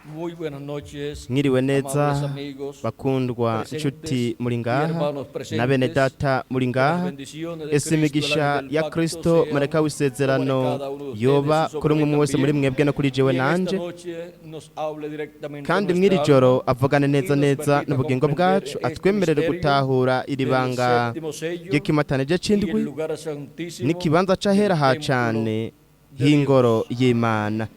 Muy buenas noches, Mwiriwe neza, amables amigos, bakundwa presentes inshuti muri y ngaha hermanos na bene presentes. data muri Que las ngaha. bendiciones de Ese Cristo, el imigisha ángel del ya pacto, Kristo sean marayika sobre w'isezerano cada uno de ustedes yoba y sobre kuri mí umwe wese muri también. mwebwe no kuri jewe Y en esta nanje. noche nos hable directamente Kandi nuestra mw'iri alma joro avugane y neza nos neza permita n'ubugingo comprender bwacu, este atwemerere misterio gutahura iri del banga séptimo sello ry'ikimatanije y el c'indwi lugar santísimo n'ikibanza c'ahera del ha templo cane de h'ingoro Dios. y'Imana.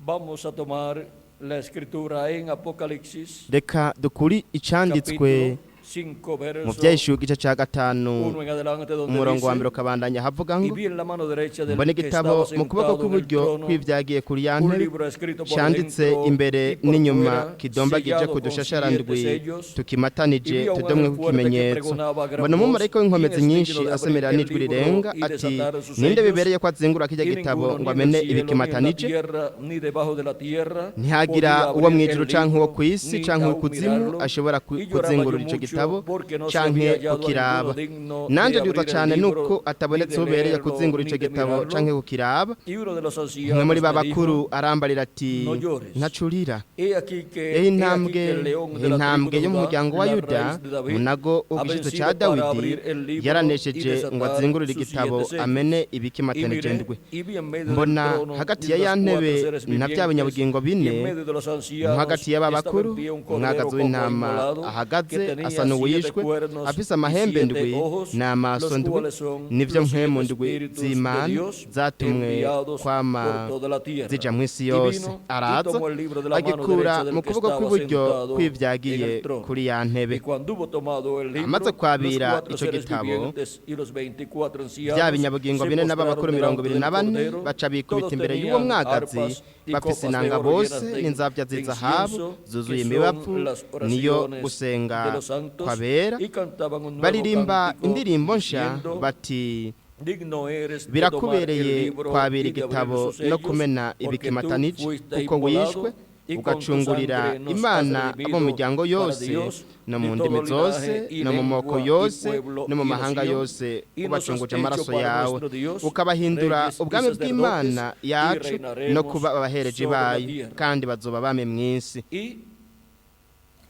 Vamos a tomar la escritura en Apocalipsis, Reka dukuri icanditswe capítulo 5, mu verso Vyahishuwe igice ca 5, 1 en adelante, donde umurongo wa dice: mbere ukabandanya, havuga Y ngo: vi en la mano derecha del Mbona que igitabo estaba mu kuboko sentado en el kw'iburyo trono kw'ivyagiye kuri ya un ntebe, libro escrito por canditse dentro imbere y por n'inyuma, fuera, kidombagije sellado ku con dushashara siete ndwi sellos. Y tukimatanije vi a un tudomwe ángel fuerte que kw'ikimenyetso. pregonaba a gran Mbona voz: umumarayika w'inkomezi ¿Quién es nyinshi digno de abrir asemerera el n'ijwi libro rirenga y ati: desatar sus Ninde sellos? bibereye ko azingura kirya Y gitabo ninguno, ngo ni en el amene cielo, ni en la ibikimatanije? tierra, ni debajo de la tierra, Ntihagira podía uwo abrir mw'ijuru el canke uwo libro, kw'isi ni canke aun uw'ikuzimu mirarlo. ashobora Y lloraba yo kuzingurura ico mucho, gitabo porque no se canke había hallado a ninguno kukiraba. digno de Nanje ndibuza abrir el cane nuko libro, ni atabonetse de ubereye leerlo, kuzingura ni ico de gitabo mirarlo. canke kukiraba. Y uno de los Umwe muri ancianos ba me dijo: bakuru arambarira ati: No llores. Ntacurira. He aquí que, Ehe he aquí intambwe que el león de la tribu intambwe de yo mu Judá, muryango wa la Yuda, raíz de David, munago ha w'igishitsi vencido ca para Dawidi, abrir el libro y yaranesheje ngo desatar azingurure sus igitabo siete sellos. amene Y ibikimatanije miré, ndwi. y vi en medio del Mbona trono hagati y ya de ya los cuatro ntebe seres na bya vivientes, binyabugingo y en bine, medio de los no ancianos hagati y'aba estaba en bakuru, pie un umwagazi cordero como w'intama inmolado, que ahagaze tenía asa siete n'uwishwe, cuernos afise y amahembe siete ndwi ojos, n'amaso los ndwi, cuales son nivyo los siete mpwemu ndwi espíritus de z'Imana Dios zatumwe enviados kwama por toda la tierra. zija mw'isi Y yose. vino y Araza tomó el libro de la mano agikura derecha del mu que kuboko estaba kw'iburyo sentado en kw'ivyagiye el trono. kuri ya ntebe. Y cuando hubo tomado el Amaze libro, los kwabira cuatro ico seres gitabo, vivientes y los 24 bya ancianos binyabugingo se bine n'ababakuru postraron mirongo delante ibiri del na bane Cordero. baca bikubita Todos imbere y'uwo tenían mwagazi, arpas y bafise copas de inanga oro bose llenas de n'inzabya de z'izahabu incienso, zuzuye que imibavu, son las niyo oraciones gusenga de los santos, kw'abera. y cantaban un nuevo Baririmba cántico, indirimbo nsha diciendo: bati: Digno eres de tomar el Birakubereye libro kwabira y de abrir igitabo sus no sellos, kumena porque tú ibikimatanije, fuiste kuko inmolado wishwe y con tu ugacungurira sangre nos has Imana abo mu redimido miryango para yose Dios no de mu todo ndimi zose linaje y no mu moko lengua y yose pueblo no mu y mahanga nación, yose, y nos has ubacunguje hecho amaraso para yawe, nuestro Dios ukabahindura reyes y ubwami bw'Imana sacerdotes, y yacu no reinaremos kuba abahereji sobre la bayo, tierra. kandi bazoba bame mw'isi. Y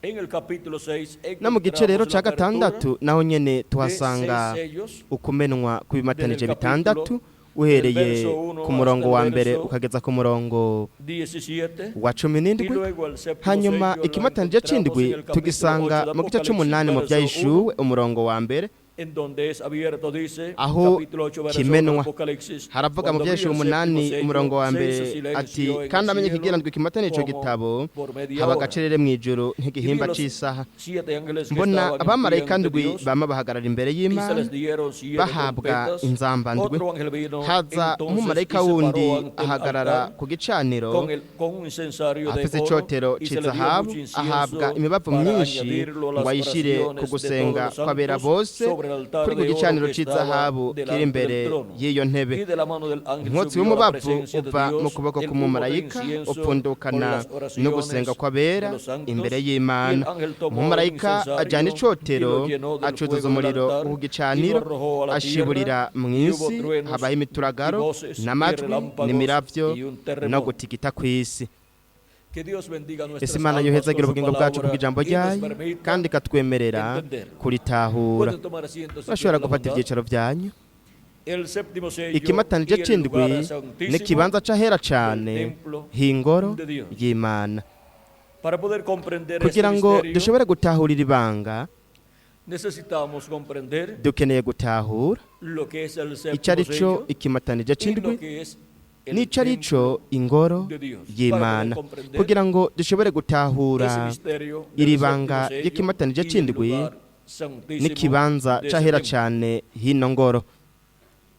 en el capítulo 6 No mu gice rero encontramos ca la apertura gatandatu naho nyene de tuhasanga seis sellos ukumenwa desde kw'ibimatanije el bitandatu, capítulo del uhereye verso 1 ku murongo hasta wa el mbere verso ukageza ku murongo 17. wa cumi Y n'indwi. luego el séptimo Hanyuma sello lo ikimatanije encontramos en c'indwi el capítulo 8 tugisanga de mu gice Apocalipsis, c'umunani mu verso 1, Vyahishuwe, umurongo wa mbere, en donde es abierto, dice, aho capítulo 8, verso 1 de kimenwa. Apocalipsis: Haravuga mu Cuando abrió Vyahishuwe el séptimo 8, sello, umurongo wa se hizo mbere ati: silencio en el Kandi amenye cielo ikigira ndwi kimatane ico como gitabo, por media haba hora. agacerere mw'ijuru Y vi nk'igihimba los c'isaha. siete ángeles que Mbona estaban en pie abamarayika ante ndwi Dios, bama bahagarara imbere y se y'Imana, les dieron siete bahabwa trompetas. inzamba ndwi. Otro ángel vino Haza entonces umumarayika y se wundi paró ante el ahagarara altar ku gicaniro, con un incensario de afise oro, icotero y se le dio c'izahabu, mucho ahabwa incienso imibavu para myinshi añadirlo a ngo las ayishire ku oraciones de todos gusenga los kw'abera santos bose sobre el altar kuri ku de oro gicaniro que estaba c'izahabu kiri delante imbere del trono. y'iyo ntebe. Y de la mano del ángel Umwotsi subió a la w'umubavu presencia de uva mu Dios kuboko el humo de k'umumarayika incienso con upfundukana las no gusenga oraciones de kw'abera los santos. imbere Y el y'Imana. ángel tomó el Umumarayika ajyana incensario y icotero, lo llenó del acuzuza fuego del umuriro altar y lo w'igicaniro, arrojó a la tierra, ashiburira y hubo mw'isi, truenos habaho y imituragaro voces y n'amajwi relámpagos n'imiravyo y un no terremoto. gutigita kw'isi. Que Dios bendiga Ese nuestras Imana almas yohezagira con su ubugingo bwacu palabra kubw'ijambo y nos ryayo permita kandi ikatwemerera entenderlo. kuritahura. Pueden tomar asiento si Bashobora tienen la gufata bondad. ivyicaro vyanyu. El séptimo sello Ikimatanije y el c'indwi lugar santísimo n'ikibanza c'ahera del cane templo h'ingoro de Dios. y'Imana. Para poder comprender este Kugira ngo misterio, dushobore gutahura iri banga, necesitamos comprender dukeneye gutahura lo que es el ico séptimo ari co sello ikimatanije y lo c'indwi que es el n'ico ari co templo ingoro de Dios. Para poder y'Imana. comprender Kugira ngo dushobore ese gutahura misterio iri del banga séptimo sello ry'ikimatanije y el c'indwi lugar santísimo n'ikibanza de ese c'ahera templo. cane hino ngoro.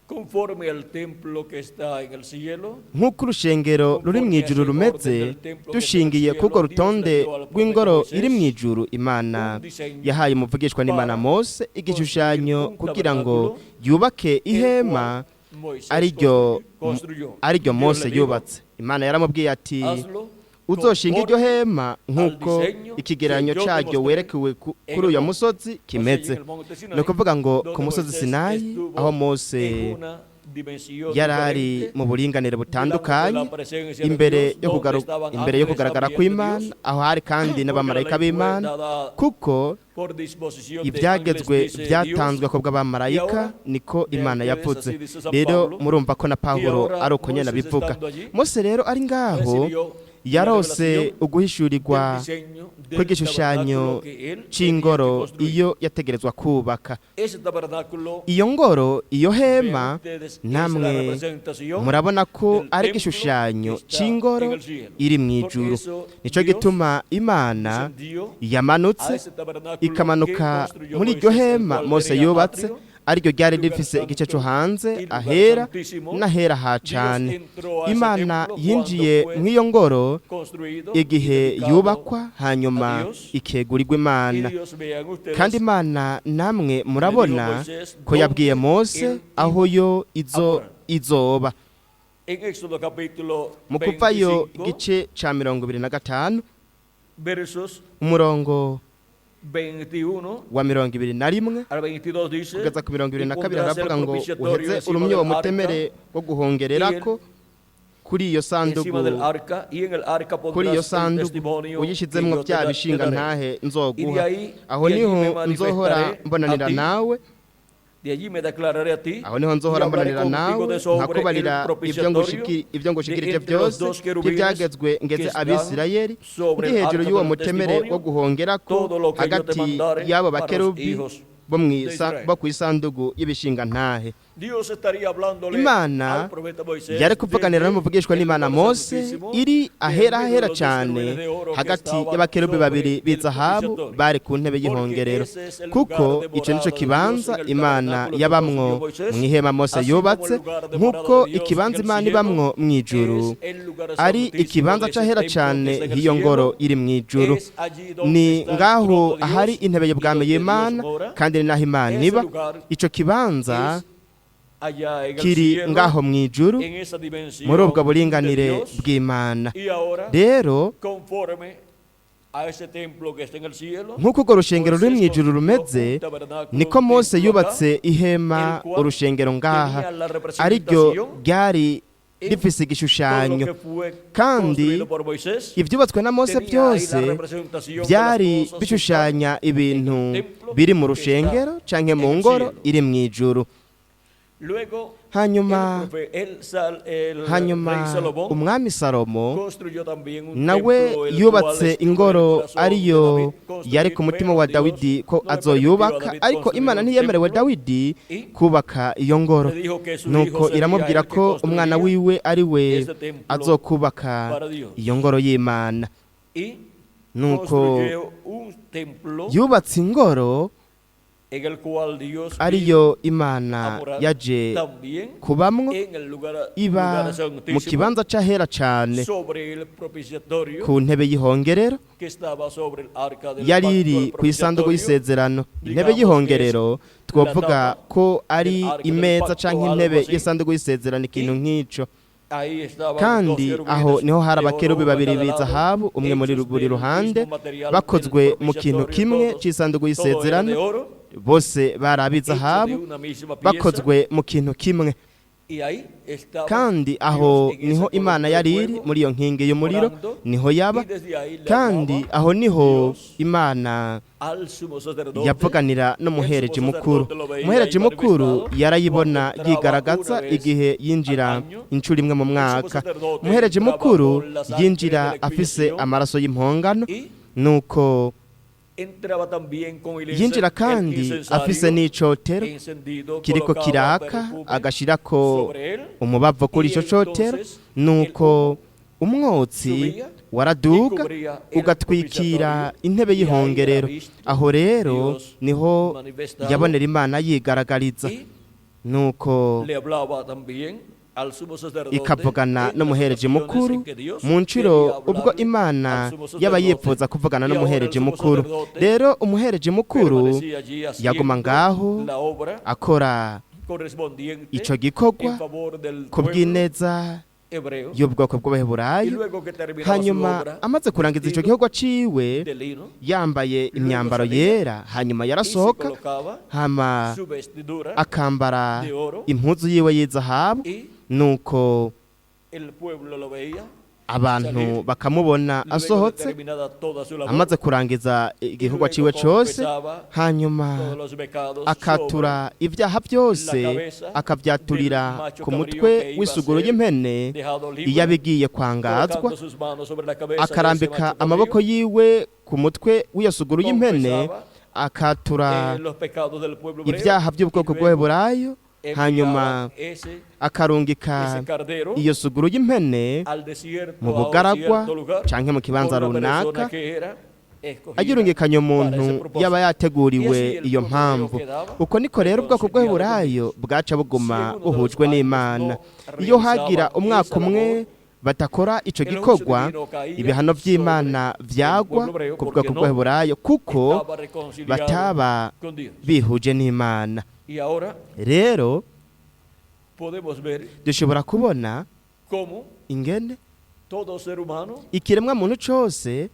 Conforme al templo que está en el cielo, Nk'uko urushengero ruri mu conforme a ijuru ese orden rumeze, del templo que está en el dushingiye k'urwo cielo, Dios le rutonde dio al profeta rw'ingoro iri mu Moisés ijuru, Imana un diseño yahaye umuvugishwa n'Imana para Mose construir igishushanyo un kugira ngo tabernáculo, yubake el ihema cual Moisés ariryo construyó. ariryo Dios Mose le dijo: yubatse. Imana yaramubwiye ati: Hazlo Uzoshinga iryo conforme hema al nk'uko diseño que ikigereranyo yo te caryo mostré werekewe en kuri el uyo monte. musozi O sea, kimeze. en el monte Ni Sinaí, ukuvuga ngo ku donde musozi Moisés Sinayi, aho estuvo Mose en una dimensión Yari ari diferente mu buringanire delante de butandukanye la presencia de imbere Dios, yo donde kugaru- estaban imbere yo ángeles kugaragara también de kw'Imana, Dios, aho hari kandi porque la n'abamarayika ley fue b'Imana, dada kuko por disposición de ibyagezwe ángeles, dice Dios. byatanzwe ku bw'abamarayika, Y ahora, niko vean Imana ustedes, yavuze. así dice San Rero Pablo. murumva ko na Y Pawulo ahora ari uko nyene Moisés abivuga. estando allí, Mose rero ari ngaho recibió la yarose revelación uguhishurirwa del diseño del kw'igishushanyo tabernáculo que él tenía que c'ingoro construir. iyo yategerezwa kubaka. Ese tabernáculo, Iyo ngoro, iyo hema, vean ustedes, es la namwe representación murabona ko del ari templo igishushanyo que está c'ingoro en el cielo. iri mu Por ijuru. eso Nico Dios gituma Imana descendió yamanutse a ese tabernáculo que ikamanuka construyó muri iryo Moisés, el hema cual Mose tenía yubatse, atrio, ariryo ryari lugar rifise igice co santo hanze, y lugar ahera santísimo. n'ahera ha Dios cane. entró a ese Imana templo yinjiye cuando fue mw'iyo ngoro construido y igihe dedicado yubakwa, hanyuma a Dios. ikegurirwa Y Imana. Dios, vean ustedes, Kandi Imana, namwe murabona Moisés ko yabwiye dónde Mose él aho yo izo morar. izoba. En Éxodo capítulo Mu Kuvayo 25, igice ca 25, versos umurongo 21 wa 21 al 22 dice, kugeza ku mirongo ibiri "Y na kabiri, pondrás el haravuga ngo: propiciatorio uheze encima urumye del uwo arca, mutemere wo guhongererako kuri iyo sanduku, encima del arca, y en el arca kuri iyo pondrás el sanduku testimonio que uyishizemwo yo te bya te bishinga daré. ntahe Y de nzoguha. ahí, Aho de allí niho me nzohora manifestaré a mbonanira ti, nawe. de allí me declararé a ti, Aho niho y nzohora hablaré mbonanira contigo nawe, de sobre el nkakubarira ibyo propiciatorio ibyo de ngushikirije entre los byose dos querubines by'ibyagezwe que ngeze están Abisirayeli, sobre ndi el hejuru arca y'uwo del mutemere wo testimonio, guhongerako todo lo que yo te hagati mandare y'abo para los bakerubi hijos bo de mwisa Israel. bo kw'isandugu y'ibishinga ntahe. Dios estaría hablándole Imana al profeta Moisés yari kuvuganira desde n'umuvugishwa el n'Imana lugar Mose santísimo, iri en ahera medio de ahera los dos cane, querubines de oro que hagati estaban y'abakerubi sobre babiri el b'izahabu propiciatorio. bari ku ntebe Porque y'ihongerero, ese es el kuko lugar de ico nico morada de Dios kibanza en el Imana tabernáculo que yabamwo construyó Moisés, mw'ihema Mose así como el yubatse, lugar de morada nk'uko de Dios en ikibanza el Imana cielo ibamwo mw'ijuru es el lugar ari santísimo ikibanza de ese c'ahera templo que cane está en el h'iyo cielo. ngoro iri mw'ijuru. Es allí donde Ni está el ngaho trono de ahari Dios intebe y y'ubwami donde Dios y'Imana, mora. kandi ni naho Imana Ese iba. lugar Ico kibanza es allá en el kiri cielo, ngaho mw'ijuru, en esa dimensión muri ubwo de buringanire Dios. bw'Imana. Y ahora, Rero conforme a ese templo que está en el cielo, nk'uko urwo rushengero ruri Moisés mw'ijuru construyó rumeze, un tabernáculo, niko un Mose templo acá, yubatse ihema, el cual urushengero ngaha, tenía la ariryo representación ryari en rifise todo lo igishushanyo. que fue Kandi construido por Moisés, ivyubatswe na Mose tenía ahí la byose representación de las byari cosas que bishushanya ibintu templo biri mu que rushengero está canke mu en el ngoro cielo. iri mw'ijuru. Luego, Hanyuma el rey hanyuma Salomón umwami Salomo construyó también un nawe templo, el cual yubatse estuvo en el ingoro corazón de ariyo David construir, yari ku mutima pero wa Dios Dawidi ko no le permitió a azoyubaka, David ariko construir Imana un ntiyemerewe templo Dawidi y kubaka iyo ngoro. le dijo que su hijo Nuko sería iramubwira el que ko umwana construiría wiwe ari we ese templo azokubaka para Dios. iyo ngoro y'Imana. Y Nuko construyó un templo yubatse ingoro en el cual Dios vino ariyo a Imana morar yaje también kubamwo, en el lugar, iba lugar mu santísimo kibanza c'ahera cane sobre el propiciatorio ku ntebe y'ihongerero que estaba sobre el arca del yari pacto, iri el ku isanduku propiciatorio, y'isezerano. Intebe digamos que y'ihongerero es twovuga la tapa ko ari del arca del imeza pacto, canke algo intebe así. y'isanduku y'isezerano, ikintu nk'ico. Ahí estaban los dos Kandi aho querubines niho hari de oro, abakerubi uno a babiri cada lado, b'izahabu, umwe muri hechos buri del ruhande, mismo material del bakozwe mu kintu propiciatorio, kimwe todos, c'isanduku todo era de y'isezerano, oro, bose bari hecho de ab'izahabu, una misma pieza, bakozwe mu kintu kimwe. y ahí estaba Kandi Dios aho en esa niho columna Imana de yari iri fuego, muri iyo nkingi y'umuriro, orando, niho yaba. y desde ahí le Kandi hablaba aho niho Dios Imana al sumo sacerdote. yavuganira n'umuhereje El sumo mukuru. sacerdote lo veía Umuhereje ahí mukuru manifestado yarayibona cuando entraba yigaragaza una vez igihe yinjira al año. inshuro imwe mu El sumo mwaka. sacerdote Umuhereje entraba mukuru con la sangre yinjira de la afise expiación amaraso y'impongano, y nuko entraba también con el yinjira el kandi incensario afise n'icotero encendido, kiriko colocaba kiraka, perfume agashirako sobre él umubavu kuri y ico cotero, entonces nuko umwotsi subía waraduga y cubría el ugatwikira propiciatorio, intebe y ahí y'ihongerero. era visto Aho rero Dios niho manifestado yabonera Imana yigaragariza, y nuko le hablaba también al sumo sacerdote ikavugana en las n'umuhereje ocasiones mukuru en que Dios mu nshuro quería ubwo hablarle Imana al sumo yaba sacerdote. yifuza kuvugana Y ahora el n'umuhereje sumo mukuru. sacerdote Rero umuhereje mukuru permanecía allí haciendo yaguma ngaho la obra akora correspondiente ico gikorwa en favor del ku pueblo bw'ineza hebreo. Y'ubwoko Y bw'Abaheburayo. luego que terminaba su Hanyuma obra amaze kurangiza icyo gikorwa ciwe de lino yambaye imyambaro yera, hanyuma y se yarasohoka, colocaba hama su vestidura akambara de oro impuzu yiwe y'izahabu, y nuko el pueblo lo veía abantu bakamubona luego de asohotse terminada toda su labor, amaze kurangiza igikorwa ciwe cose, hanyuma todos los pecados akatura ibyaha byose, akabyaturira ku mutwe w'isuguru y'impene dejado libre, iyo abigiye kwangazwa, colocando sus manos sobre la cabeza de ese akarambika macho amaboko cabrío, yiwe ku mutwe w'iyo suguru y'impene, akatura los pecados del pueblo hebreo, ibyaha by'ubwoko y luego bw'Abaheburayo, enviaba hanyuma ese akarungika cardero iyo suguru y'impene al desierto, mu a un bugaragwa cierto lugar, canke mu kibanza por una persona runaka, que era escogida ayirungikanye para ese umuntu propósito. yaba yateguriwe Y así el iyo pueblo mpamvu. quedaba Uko niko rero ubwoko reconciliado bw'Abaheburayo bwaca buguma Si uno de los buhujwe años n'Imana. no Iyo hagira realizaba umwaka esa umwe labor, batakora ico el juicio gikorwa, divino caía ibihano vy'Imana sobre el vyagwa pueblo hebreo ku porque bwoko no bw'Abaheburayo kuko estaba reconciliado bataba con Dios. bihuje n'Imana. Y ahora Rero podemos ver dushobora kubona cómo ingene todo ser humano ikiremwa muntu cose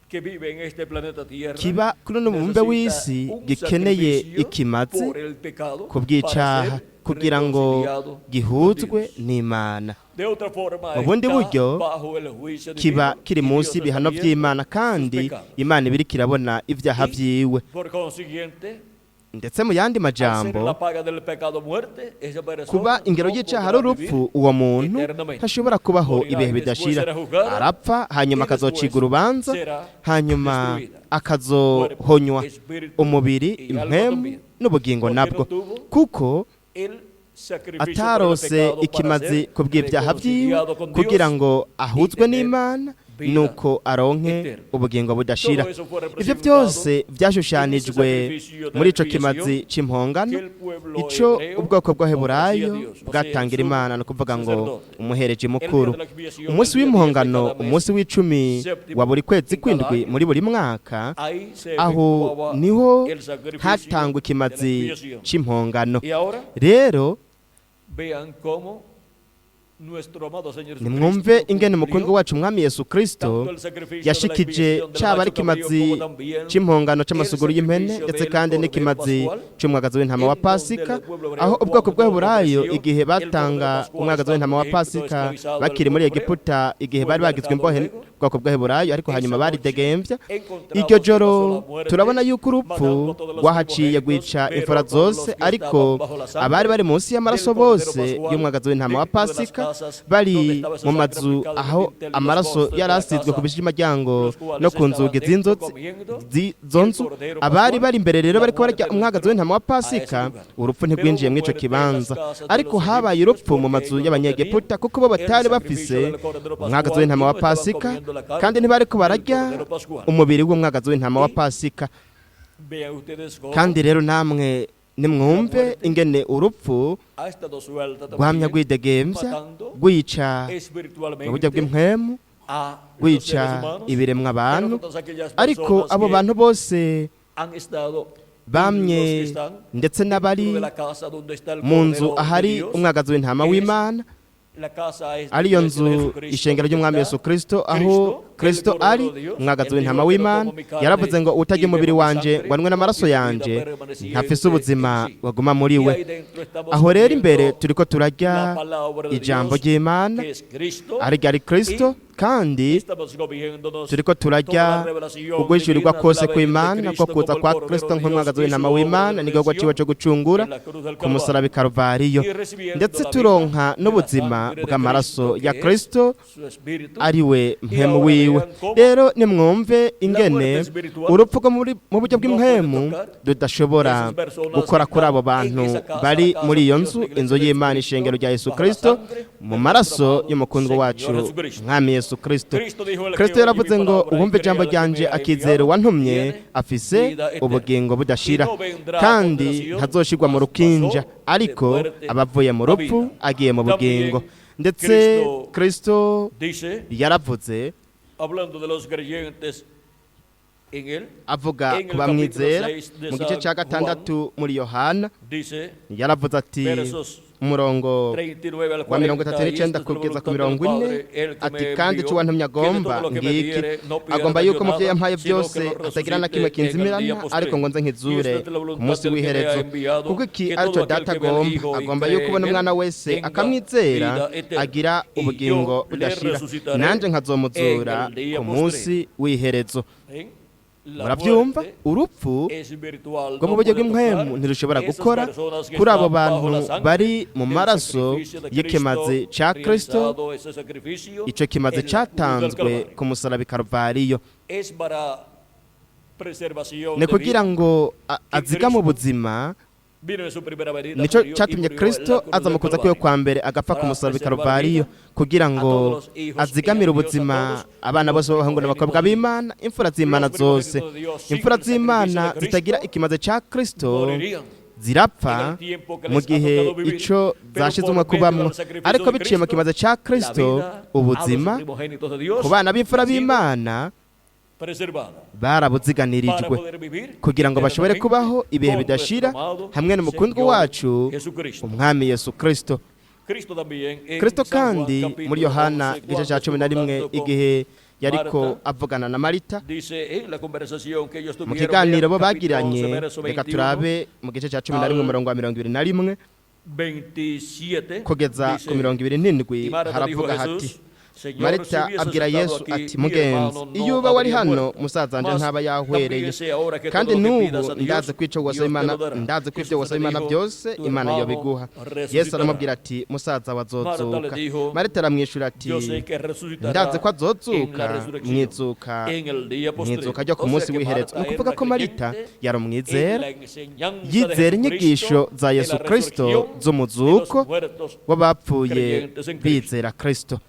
que vive en este planeta Tierra kiba kuri uno mubumbe w'isi necesita un gikeneye sacrificio ikimazi por el pecado ku bw'icaha para ser kugira ngo reconciliado con gihuzwe Dios. n'Imana. De otra forma, Mu bundi está buryo, bajo el juicio kiba divino kiri y munsi Dios está y'ibihano viendo vy'Imana sus kandi pecados. Imana ibiriko irabona ibyaha Y, vyiwe. por consiguiente, Ndetse mu yandi al ser la majambo, paga del pecado muerte, esa persona kuba ingero no y'icyaha podrá ari urupfu, vivir uwo muntu eternamente. ntashobora kubaho Morirá ibihe y después bidashira. será juzgada, Arapfa, hanyuma y después akazocirwa urubanza, será hanyuma destruida. akazohonywa Cuerpo, espíritu umubiri, y alma impwemu también. n'ubugingo Porque nabwo, no tuvo kuko el sacrificio por el atarose pecado para ikimazi ser ku bw'ibyaha vyiwe reconciliado con Dios kugira ngo ahuzwe y tener n'Imana vida nuko aronke eterna. ubugingo budashira. Todo eso fue Ivyo representado byose vyashushanijwe en ese sacrificio de muri ico expiación kimazi c'impongano que el pueblo ico hebreo ubwoko bw'Abaheburayo ofrecía a Dios, o sea, bwatangira el sumo Imana, ni ukuvuga ngo sacerdote. umuhereje El día mukuru. de la expiación, Umunsi el día 10 de w'impongano, cada mes, umunsi w'icumi séptimo wa buri kwezi en cada kw'indwi año, muri buri mwaka, ahí se aho efectuaba niho el sacrificio hatangwa de la ikimazi expiación. c'impongano. Y ahora Rero vean cómo nuestro amado Señor nimwumve Jesucristo ingene umukundwa cumplió wacu umwami Yesu Kristo tanto el sacrificio de la yashikije expiación del caba ari macho cabrío ikimazi como también c'impongano c'amasuguru el y'impene, sacrificio ndetse del kandi cordero n'ikimazi pascual, c'umwagazi w'intama wa en donde Pasika, el pueblo hebreo aho ubwoko cuando bw'Abaheburayo ofreció igihe el cordero batanga pascual umwagazi w'intama wa estando en Egipto Pasika esclavizado el bakiri muri pueblo hebreo, Egiputa, igihe fue bari bagizwe libertado imbohe luego. ubwoko bw'Abaheburayo, ariko Esa hanyuma noche baridegembya. encontramos Iryo que pasó joro la muerte, turabona yuko urupfu matando a todos los rwahaciye primogénitos, rwica pero imfura todos los zose, que ariko estaban bajo la sangre abari bari munsi y'amaraso del cordero bose pascual, y'umwagazi w'intama wa dentro de las Pasika casas bari donde estaba esa mu sangre mazu aplicada en aho el dintel y los amaraso postes de yari la asizwe ku casa, bishimaryango los cuales no ku nzugi estaban dentro z'inzu comiendo z'izo el nzu, cordero abari pascual, bari imbere rero la bariko muerte barya no umwagazi entró w'intama wa a ese Pasika, lugar. urupfu Pero ntirwinjiye hubo mw'ico muerte en las kibanza. casas de Ariko los habaye egipcios urupfu mu porque mazu ellos no tenían y'abanyegiputa kuko bo el batari sacrificio bafise del cordero umwagazi pascual w'intama y wa no estaban Pasika, comiendo la carne kandi ntibariko del bararya cordero pascual. umubiri w'umwagazi w'intama wa Y Pasika. vean ustedes cómo Kandi rero namwe nimwumve ingene urupfu ha estado suelta rwamya también, rwidegemvya, matando rwica mu buryo espiritualmente bw'impwemu, a los seres rwica humanos, ibiremwa pero abantu, todas aquellas ariko personas abo que bantu bose han estado y los que bamye están ndetse n'abari dentro de la casa donde está el mu nzu Cordero de ahari Dios, umwagazi w'intama que es w'Imana, la casa es la ariyo iglesia de nzu Jesucristo, ishengero donde ry'umwami está Yesu Kristo, aho Cristo, el Kristo Cordero ari de Dios. umwagazi Él w'intama dijo que no w'Imana. como mi carne Yaravuze ngo utarya y umubiri bebo mi wanje sangre, ngo anywe no n'amaraso tiene vida yanje permaneciente ntafise en ubuzima sí. waguma muri Y we. ahí dentro estamos Aho rero imbere comiendo turiko turarya la palabra de ijambo Dios, ry'Imana que es Cristo, ariryo ari Kristo, kandi estamos comiéndonos turiko toda turarya la revelación uguhishurirwa divina de kose la venida de kw'Imana ko Cristo kuza como el kwa Cordero Kristo de Dios nk'umwagazi y w'intama su obra de w'Imana n'igikorwa ciwe redención co gucungura en la cruz del ku musaraba Calvario. i Karuvariyo, Y recibiendo ndetse la vida turonka de la n'ubuzima sangre de bw'amaraso Cristo, ya que es Kristo su espíritu. ari we Y mpwemu ahora wiwe. vean cómo Rero nimwumve la ingene muerte espiritual urupfu rwo mu buryo no puede bw'impwemu tocar rudashobora esas personas gukora que kuri abo están en bantu esa casa, bari la casa muri de iyo Dios, nzu, la iglesia inzu de y'Imana, Jesucristo, ishengero rya Yesu bajo la Kristo, sangre mu de maraso nuestro amado y'umukundwa Señor wacu Jesucristo. mwami Yesu Kristo. Kristo dijo: "El que Kristo oye mi yaravuze ngo palabra y uwumva cree ijambo al que ryanje me ha akizera enviado, uwantumye tiene afise vida eterna ubugingo y budashira, no vendrá a kandi condenación, ntazoshirwa mu mas rukinja, pasó de ariko muerte abavuye mu a rupfu vida." agiye mu bugingo. También Ndetse Cristo Kristo dice, yaravuze hablando de los creyentes en él, avuga en ku el bamwizera capítulo 6 de mu gice San cya gatandatu muri Yohana, dice yaravuze ati versos Umurongo 39 al wa mirongo 40, itatu y n'icenda esta es la kugeza ku voluntad del 40, Padre, el que ati me kandi envió, ico wantumye que de todo agomba lo que me ngiki, diere, no pierda agomba yo yuko mu vyo nada, yampaye sino byose que lo hatagira na kimwe resucite en el kinzimirana, día ariko postrero. ngo nze Y nkizure esta es la ku voluntad munsi del que me ha w'iherezo, enviado, kuko iki que arico todo aquel Data que ve al agomba, Hijo y agomba cree yuko ubona en él, umwana wese tenga akamwizera vida eterna. agira Y ubugingo yo le budashira, resucitaré nanje en nkazomuzura el día ku munsi w'iherezo. ¿Eh? La Murabyumva, muerte urupfu es virtual, rwo mu no buryo puede bw'impwemu tocar ntirushobora esas gukora personas que kuri abo están bajo bantu la sangre bari mu del maraso sacrificio de y'ikimazi Cristo ca Kristo, realizado ese sacrificio ico kimazi en la cruz del catanzwe Calvario. ku musaraba i Karuvariyo. Es para preservación Ni de kugira vida. ngo azigame ubuzima. Vino en su primera venida, Nico murió y catumye murió en la Kristo cruz aza del mu kuza kwiwe Calvario. kwa mbere, agapfa ku Para musaraba i preservar Karuvariyo vida kugira a ngo todos los hijos azigamire y a Dios, a ubuzima todos abana los bose b'abahungu n'abakobwa primogénitos de b'Imana, imfura z'Imana Los zose. primogénitos de Dios sin Imfura el sacrificio z'Imana de zitagira Cristo ikimazi ca Kristo morirían zirapfa en el tiempo que mu les ha gihe tocado vivir, ico pero zashize por umwe medio kubamwo, del sacrificio ariko de biciye mu Cristo, kimazi ca la Kristo vida a los ubuzima primogénitos de Dios ku bana b'imfura ha sido b'Imana preservada para barabuziganirijwe poder vivir kugira ngo bashobore eternamente kubaho ibihe con bidashira nuestro amado hamwe n'umukundwa Señor wacu Jesucristo. umwami Yesu Kristo. Cristo también en Kristo San Juan, kandi capítulo muri Yohana 11, igice cuando ca 11, estuvo hablando con igihe yariko Marta, avugana na Marita dice en la conversación que ellos mu tuvieron, kiganiro bo vean, capítulo bagiranye, 11, verso reka 21 turabe mu gice ca 11 al umurongo wa 21 27, kugeza dice, ku 27, y Marta dijo a haravuga hati: Jesús, Señor, si Marita hubieses abwira estado Yesu aquí, ati: mi mugenzi, hermano no iyo uba wari habría hano muerto. musaza wanje Mas ntaba yahwereye. también sé ahora que Kandi todo lo que n'ubu pidas a Dios, ndazi ko ico Dios wasaba te Imana, lo dará. ndazi ko ivyo Jesús wasaba le Imana dijo, byose tu Imana hermano yobiguha. Yesu resucitará. aramubwira ati: musaza Marta le wazozuka. dijo, Marita aramwishura ati: Yo sé que resucitará ndazi ko en la azozuka resurrección, mwizuka en el día postrero. mwizuka ryo ku O sea munsi que w'iherezo. Marta Ni era ukuvuga una ko Marita creyente yari en umwizera, la enseñanza de yizera inyigisho Jesucristo, za en Yesu la Kristo resurrección de los z'umuzuko muertos w'abapfuye creyentes en Cristo. bizera Kristo.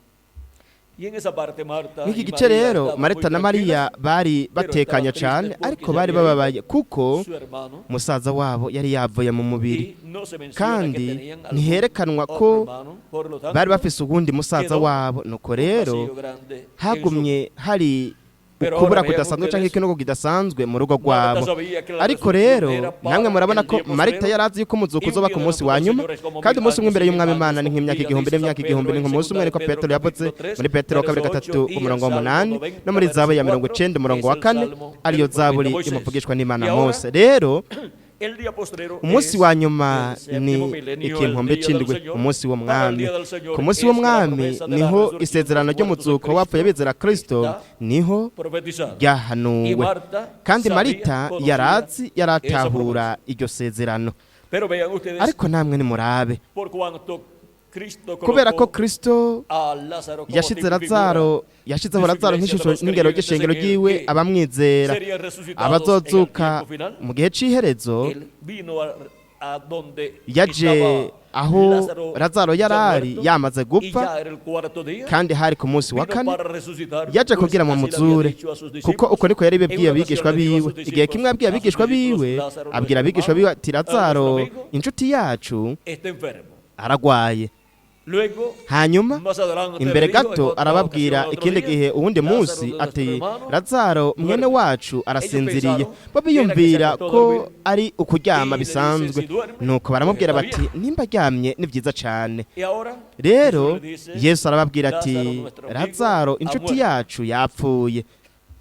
Y en esa parte Marta Mw'iki y gice María rero estaban Marita muy na Mariya tranquilas, bari pero batekanye estaban tristes cane, porque ariko se bari había ido bababaye kuko su hermano musaza wabo yari yavuye mu mubiri, y no se menciona que kandi tenían algún ntiherekanwa otro ko hermano, por lo tanto, bari bafise uwundi musaza quedó wabo. Nuko un rero vacío grande en su hagumye hari Pero ukubura ahora vean kudasanzwe canke ustedes, ikinogo kidasanzwe mu rugo Marta rwabo. sabía que la Ariko resurrección rero era para namwe murabona el ko día Marita postrero. yari azi yuko umuzuko Y un uzoba día ku de munsi wa nosotros, nyuma, señores, como kandi mil umunsi umwe años imbere y y'umwami mil Imana años ni nk'imyaka como 1000 día, n'imyaka dice San 1000 Pedro ni en nk'umunsi umwe, segunda de niko Pedro Petero yavuze capítulo 3, muri Petero wa kabiri verso gatatu 8 y el umurongo wa Salmo 8, 90 no muri Zaburi ya verso mirongo 4 icenda umurongo es wa el 4, Salmo ariyo del Zaburi profeta Moisés. imuvugishwa Y n'Imana ahora, Mose. Rero el día postrero umunsi es wa nyuma el séptimo ni milenio, el ikinkombe día del c'indwi, Señor. umunsi Para el w'umwami. día del Señor Ku munsi es que la w'umwami promesa de la niho resurrección de los isezerano muertos de ry'umuzuko w'abapfuye Cristo bizera Kristo está niho profetizada. Y ryahanuwe. Marta Kandi sabía, Marita conocía yarazi, esa yaratahura promesa. iryo sezerano. Pero vean ustedes, Ariko namwe nimurabe, por cuanto Cristo kubera ko colocó Kristo a Lázaro como yashize tipo y figura Lazaro, yashizeho de su Lazaro iglesia de nk'ishusho los n'ingero creyentes ry'ishengero en él ryiwe que abamwizera serían resucitados en el abazozuka tiempo final. mu gihe c'iherezo. Él vino a donde Yaje estaba aho Lázaro Lazaro ya yari ari muerto, yamaze y gupfa, ya era el cuarto día. kandi hari ku munsi wa Vino kane. para resucitar, Yaje pues kugira ngo así le había amuzure, dicho a sus kuko discípulos. uko niko yari En bibwiye una abigishwa ocasión le dijo a biwe. sus Igihe kimwe discípulos, yabwiye a sus abigishwa discípulos, biwe, Lázaro, abwira nuestro abigishwa hermano, biwe ati: a nuestro Lazaro amigo, inshuti yacu está enfermo. aragwaye. Luego, Hanyuma más adelante imbere le dijo en gato otra arababwira ocasión, otro ikindi día, gihe uwundi Lázaro, munsi nuestro ati: hermano, Lazaro mwene duerme. wacu Ellos arasinziriye. pensaron Bo que era que se biyumvira acostó a ko dormir. ari ukuryama Y le dicen, bisanzwe. si duerme, Nuko pues baramubwira está bati: bien. nimba aryamye ni byiza cane. Y ahora Rero Jesús le dice, Yesu arababwira ati: Lázaro, nuestro amigo, Lazaro ha inshuti muerto. yacu yapfuye.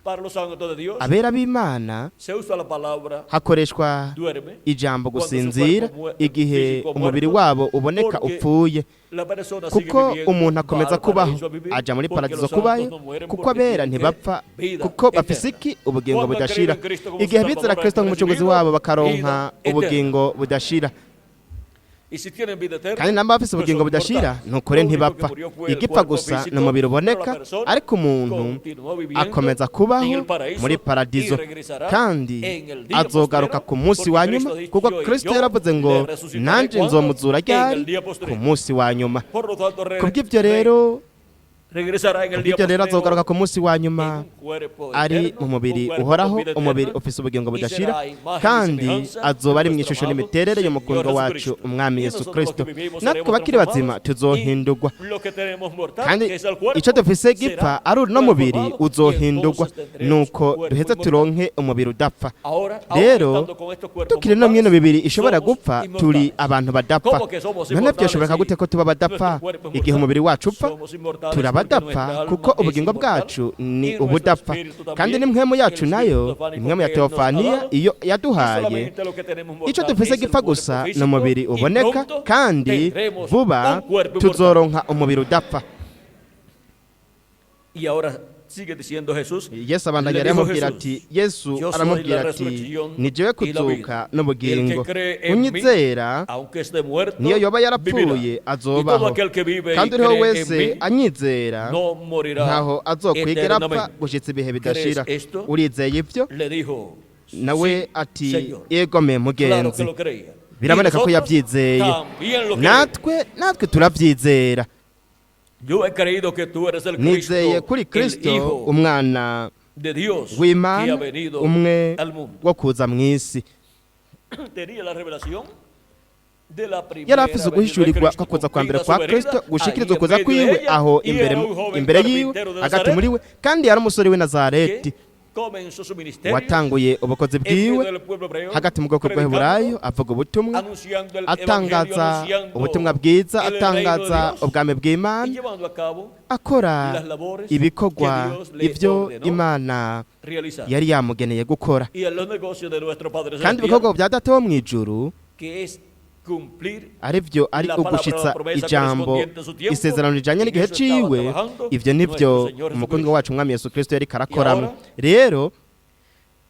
Para los santos de Dios Abera b'Imana se usa la palabra hakoreshwa duerme ijambo cuando su gusinzira cuerpo igihe físico umubiri muerto, wabo uboneka porque upfuye, la persona sigue kuko viviendo, umuntu va akomeza al kubaho, paraíso a vivir, aja muri porque paradizo los santos kubayo, no mueren kuko porque abera tienen ntibapfa, vida kuko bafise eterna. iki? Ubugingo Cuando han budashira. creído en Cristo como su Igihe bizera Salvador, Kristo han nk'umucunguzi recibido wabo bakaronka vida eterna. ubugingo budashira. Y si tienen vida eterna, Kandi namba bafise pues ubugingo son budashira, inmortales. nukore Lo único que ntibapfa. murió fue el Igipfa cuerpo gusa físico, ni umubiri pero la uboneka, persona ariko umuntu continuó viviendo akomeza kubaho en el paraíso muri y paradizo, regresará kandi en el día azogaruka postrero, ku munsi porque wa Cristo nyuma, ha dicho, kuko "Y Kristo yo yaravuze ngo: le resucitaré nanje cuando? nzomuzura En el ryari? día Ku postrero." munsi wa nyuma. Por lo tanto, Kubw'ivyo rero, Regresará en el día Ibyo rero postrero azogaruka ku munsi wa en nyuma un cuerpo ari eterno, mu mubiri un cuerpo uhoraho, con vida umubiri eterna, ufise ubugingo y budashira, será imagen y kandi semejanza azoba ari de mu nuestro ishusho amado n'imiterere Señor y'umukundwa wacu Jesucristo. umwami Y Yesu nosotros los Kristo. que vivimos Natwe seremos bakiri bazima transformados, tuzohindurwa, y lo que tenemos mortal, kandi que es el cuerpo, icyo dufise gipfa será ari uno mubiri transformado, y uzohindurwa, entonces tendremos nuko cuerpo duheze inmortal. turonke umubiri udapfa. Ahora, aún Rero estando con estos cuerpos tukiri no mwino mortales, mibiri ishobora somos gupfa, turi inmortales. abantu badapfa. ¿Cómo que somos None inmortales byoshoboka si gute ko tuba badapfa nuestro cuerpo es igihe mortal? umubiri wacu upfa? Somos inmortales Turi porque abadapfa nuestra alma kuko es ubugingo inmortal bwacu ni y nuestro ubudapfa, espíritu kandi también, n'impwemu yacu el nayo, espíritu teofánico impwemu ya que Él nos ha teofaniya dado, iyo y yaduhaye. solamente lo que tenemos Icyo mortal dufise es el gipfa cuerpo gusa ni físico, umubiri y uboneka, pronto kandi tendremos vuba un cuerpo inmortal. tuzoronka umubiri udapfa. Y ahora sigue diciendo Jesús, Yesu abandanya le dijo aramubwira Jesús, ati, Yesu "Yo soy la aramubwira ati, resurrección ni jewe y la kuzuka vida. n'ubugingo, El que cree en mí, unyizera aunque esté muerto, niyo yoba yarapfuye vivirá. Y todo azobaho, aquel que vive y kandi uriho cree en wese mí, anyizera no morirá ntaho azokwigera apfa eternamente." gushitsa ibihe bidashira. ¿Crees esto? Urizeye ivyo? Le dijo, Nawe "Sí, ati, Señor." yegome Claro mugenzi. que lo creía. Y Biraboneka ko nosotros yabyizeye. también lo creemos. Natwe turabyizera. Yo he creído que tú eres el Nizeye Cristo, kuri el Kristo, Hijo umwana de Dios que ha w'Imana, venido umwe al mundo. wo kuza mu isi. Tenía la revelación de la Yari primera afise venida de uguhishurirwa Cristo ko kuza kwa mbere cumplida kwa su venida, Kristo, ahí gushikirizwa en kuza medio de kwiwe ella, aho y imbere era un joven imbere yiwe, carpintero de hagati muri Nazaret we, kandi yari umusore w'i Nazareti que comenzó su ministerio watanguye ubukozi en medio bwiwe del pueblo hebreo, hagati mu bwoko bw'Abaheburayo, avuga ubutumwa, anunciando el evangelio, atangaza anunciando ubutumwa bwiza, el reino de atangaza Dios ubwami y bw'Imana, llevando a cabo akora las labores ibikorwa que Dios le ivyo ordenó Imana realizar. yari yamugeneye gukora. Y en los negocios de nuestro Padre Kandi Celestial, ibikorwa bya Data wo mu ijuru que es cumplir arivyo ari la palabra, la ugushitsa promesa ijambo, correspondiente a su tiempo, isezerano rijanye en n'igihe eso estaba ciwe. trabajando Ivyo nivyo nuestro Señor umukundwa Jesucristo. wacu umwami Yesu Kristo yariko arakoramwo. Ahora, Rero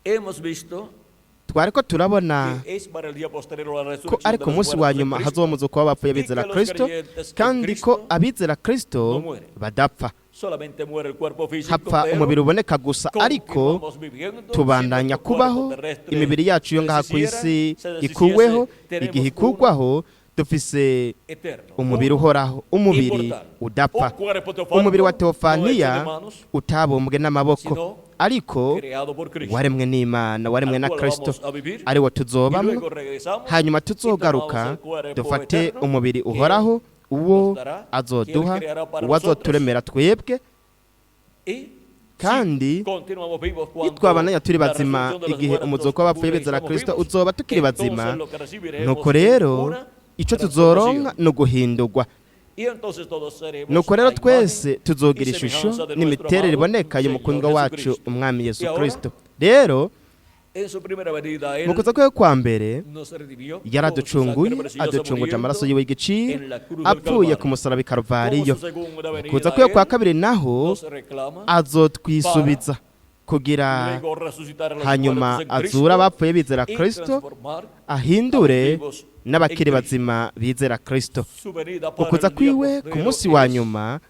hemos visto twariko turabona que es para el día posterior la ko resurrección ari de ku los munsi wa muertos en nyuma Cristo, hazoba umuzuko w'abapfuye y bizera que los Kristo, creyentes en kandi ko Cristo abizera Kristo no mueren. badapfa. Solamente muere el cuerpo físico, Hapfa pero umubiri uboneka gusa, ariko continuamos viviendo si tubandanya nuestro cuerpo kubaho. terrestre Imibiri yacu yo se ngaha ku deshiciera, isi se deshiciese, ikuweho, tenemos igihe uno ikugwaho dufise eterno, umubiri uno uhoraho, umubiri inmortal, udapfa, un cuerpo teofánico, umubiri wa no hecho de teofaniya manos, utabumbwe n'amaboko, sino ariko creado por Cristo, waremwe n'Imana, waremwe al na cual Kristo, vamos a vivir, ari wo y tuzobamwo. luego regresamos Hanyuma y tuzogaruka tomamos el cuerpo dufate eterno umubiri que uhoraho, uwo nos dará, azoduha, que Él creará para uwo azoturemera twebwe. Y si Kandi continuamos vivos cuando nitwabandanya turi la bazima resurrección de los igihe muertos umuzuko w'abapfuye ocurre y bizera estamos Kristo vivos, uzoba tukiri entonces bazima, lo que recibiremos nuko es rero una ico tuzoronka transformación. ni uguhindurwa. Y entonces todos seremos Nuko rero a imagen twese tuzogira y ishusho semejanza de nuestro n'imiterere amado iboneka y'umukundwa Señor wacu Jesucristo. umwami Yesu Y ahora, Kristo. Rero en su primera venida, Él mu kuza kwiwe kwa mbere nos redimió con su yaraducunguye, sangre preciosa aducunguje muriendo amaraso yiwe y'igiciro en la cruz del apfuye Calvario. ku musaraba i Como Karuvariyo. su segunda Mu venida, kuza kwiwe kwa Él kabiri naho nos reclama azotwisubiza kugira luego resucitar a los hanyuma muertos en azure Cristo abapfuye bizera y Kristo, transformar ahindure vivos n'abakiri en Cristo. bazima bizera Kristo. Su venida para Ukuza el día kwiwe ku postrero munsi wa es nyuma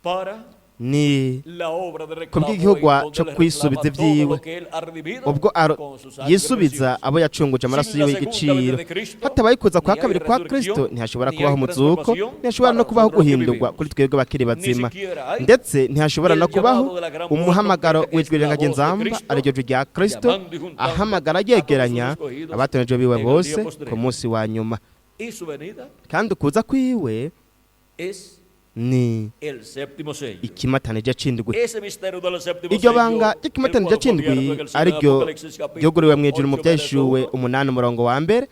para ni la obra de reclamo kubw'igikorwa en donde co le reclama kwisubiza todo ivyiwe, lo que él ha redimido ubwo con su sangre yisubiza preciosa. abo yacunguje amaraso Sin la yiwe segunda y'igiciro. venida de Cristo, Hatabaye kuza kwa ni hay kabiri kwa Kristo, resurrección, ntihashobora ni kubaho hay umuzuko, transformación ntihashobora no para kubaho nosotros que guhindurwa vivimos. kuri twebwe bakiri Ni bazima, siquiera hay ndetse ntihashobora el no kubaho llamado de la gran voz umuhamagaro trompeta, que es w'ijwi la voz de rirengagenzamba, Cristo, ariryo jwi rya Kristo, llamando y juntando ahamagara a todos sus yegeranya escogidos abatonejwe biwe en el día bose postrero. ku munsi wa nyuma. Y su venida Kandi ukuza kwiwe es ni el séptimo sello. ikimatanije c'indwi. Ese misterio del séptimo Iryo sello, banga el ry'ikimatanije cual fue c'indwi abierto en el cielo en ariryo Apocalipsis capítulo ryuguriwe mw'ijuru mu 8, verso vyashuwe 1, 8 umurongo wa mbere,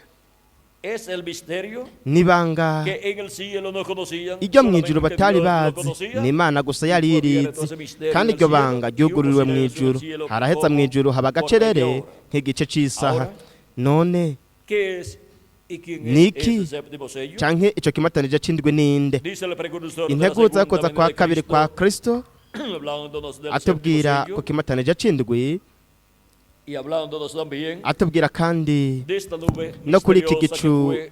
es el misterio n'ibanga que en el cielo no conocían, iryo mw'ijuru solamente batari Dios lo bazi, conocía. ni Imana gusa yari Y fue abierto irizi. ese misterio Kandi en el iryo cielo, banga y hubo ryugururiwe silencio en el mw'ijuru, cielo haraheza como mw'ijuru haba por media agacerere hora. nk'igice c'isaha. Ahora, None ¿qué es y quién es niki ese séptimo sello? canke ico kimatanije c'indwi ninde? Dice el precursor de la Integuza segunda yo kuza venida kwa de kabiri kwa Cristo, Kristo hablándonos del séptimo atubwira sello ku kimatanije c'indwi, y hablándonos también atubwira kandi de esta nube no kuri iki misteriosa que gicu fue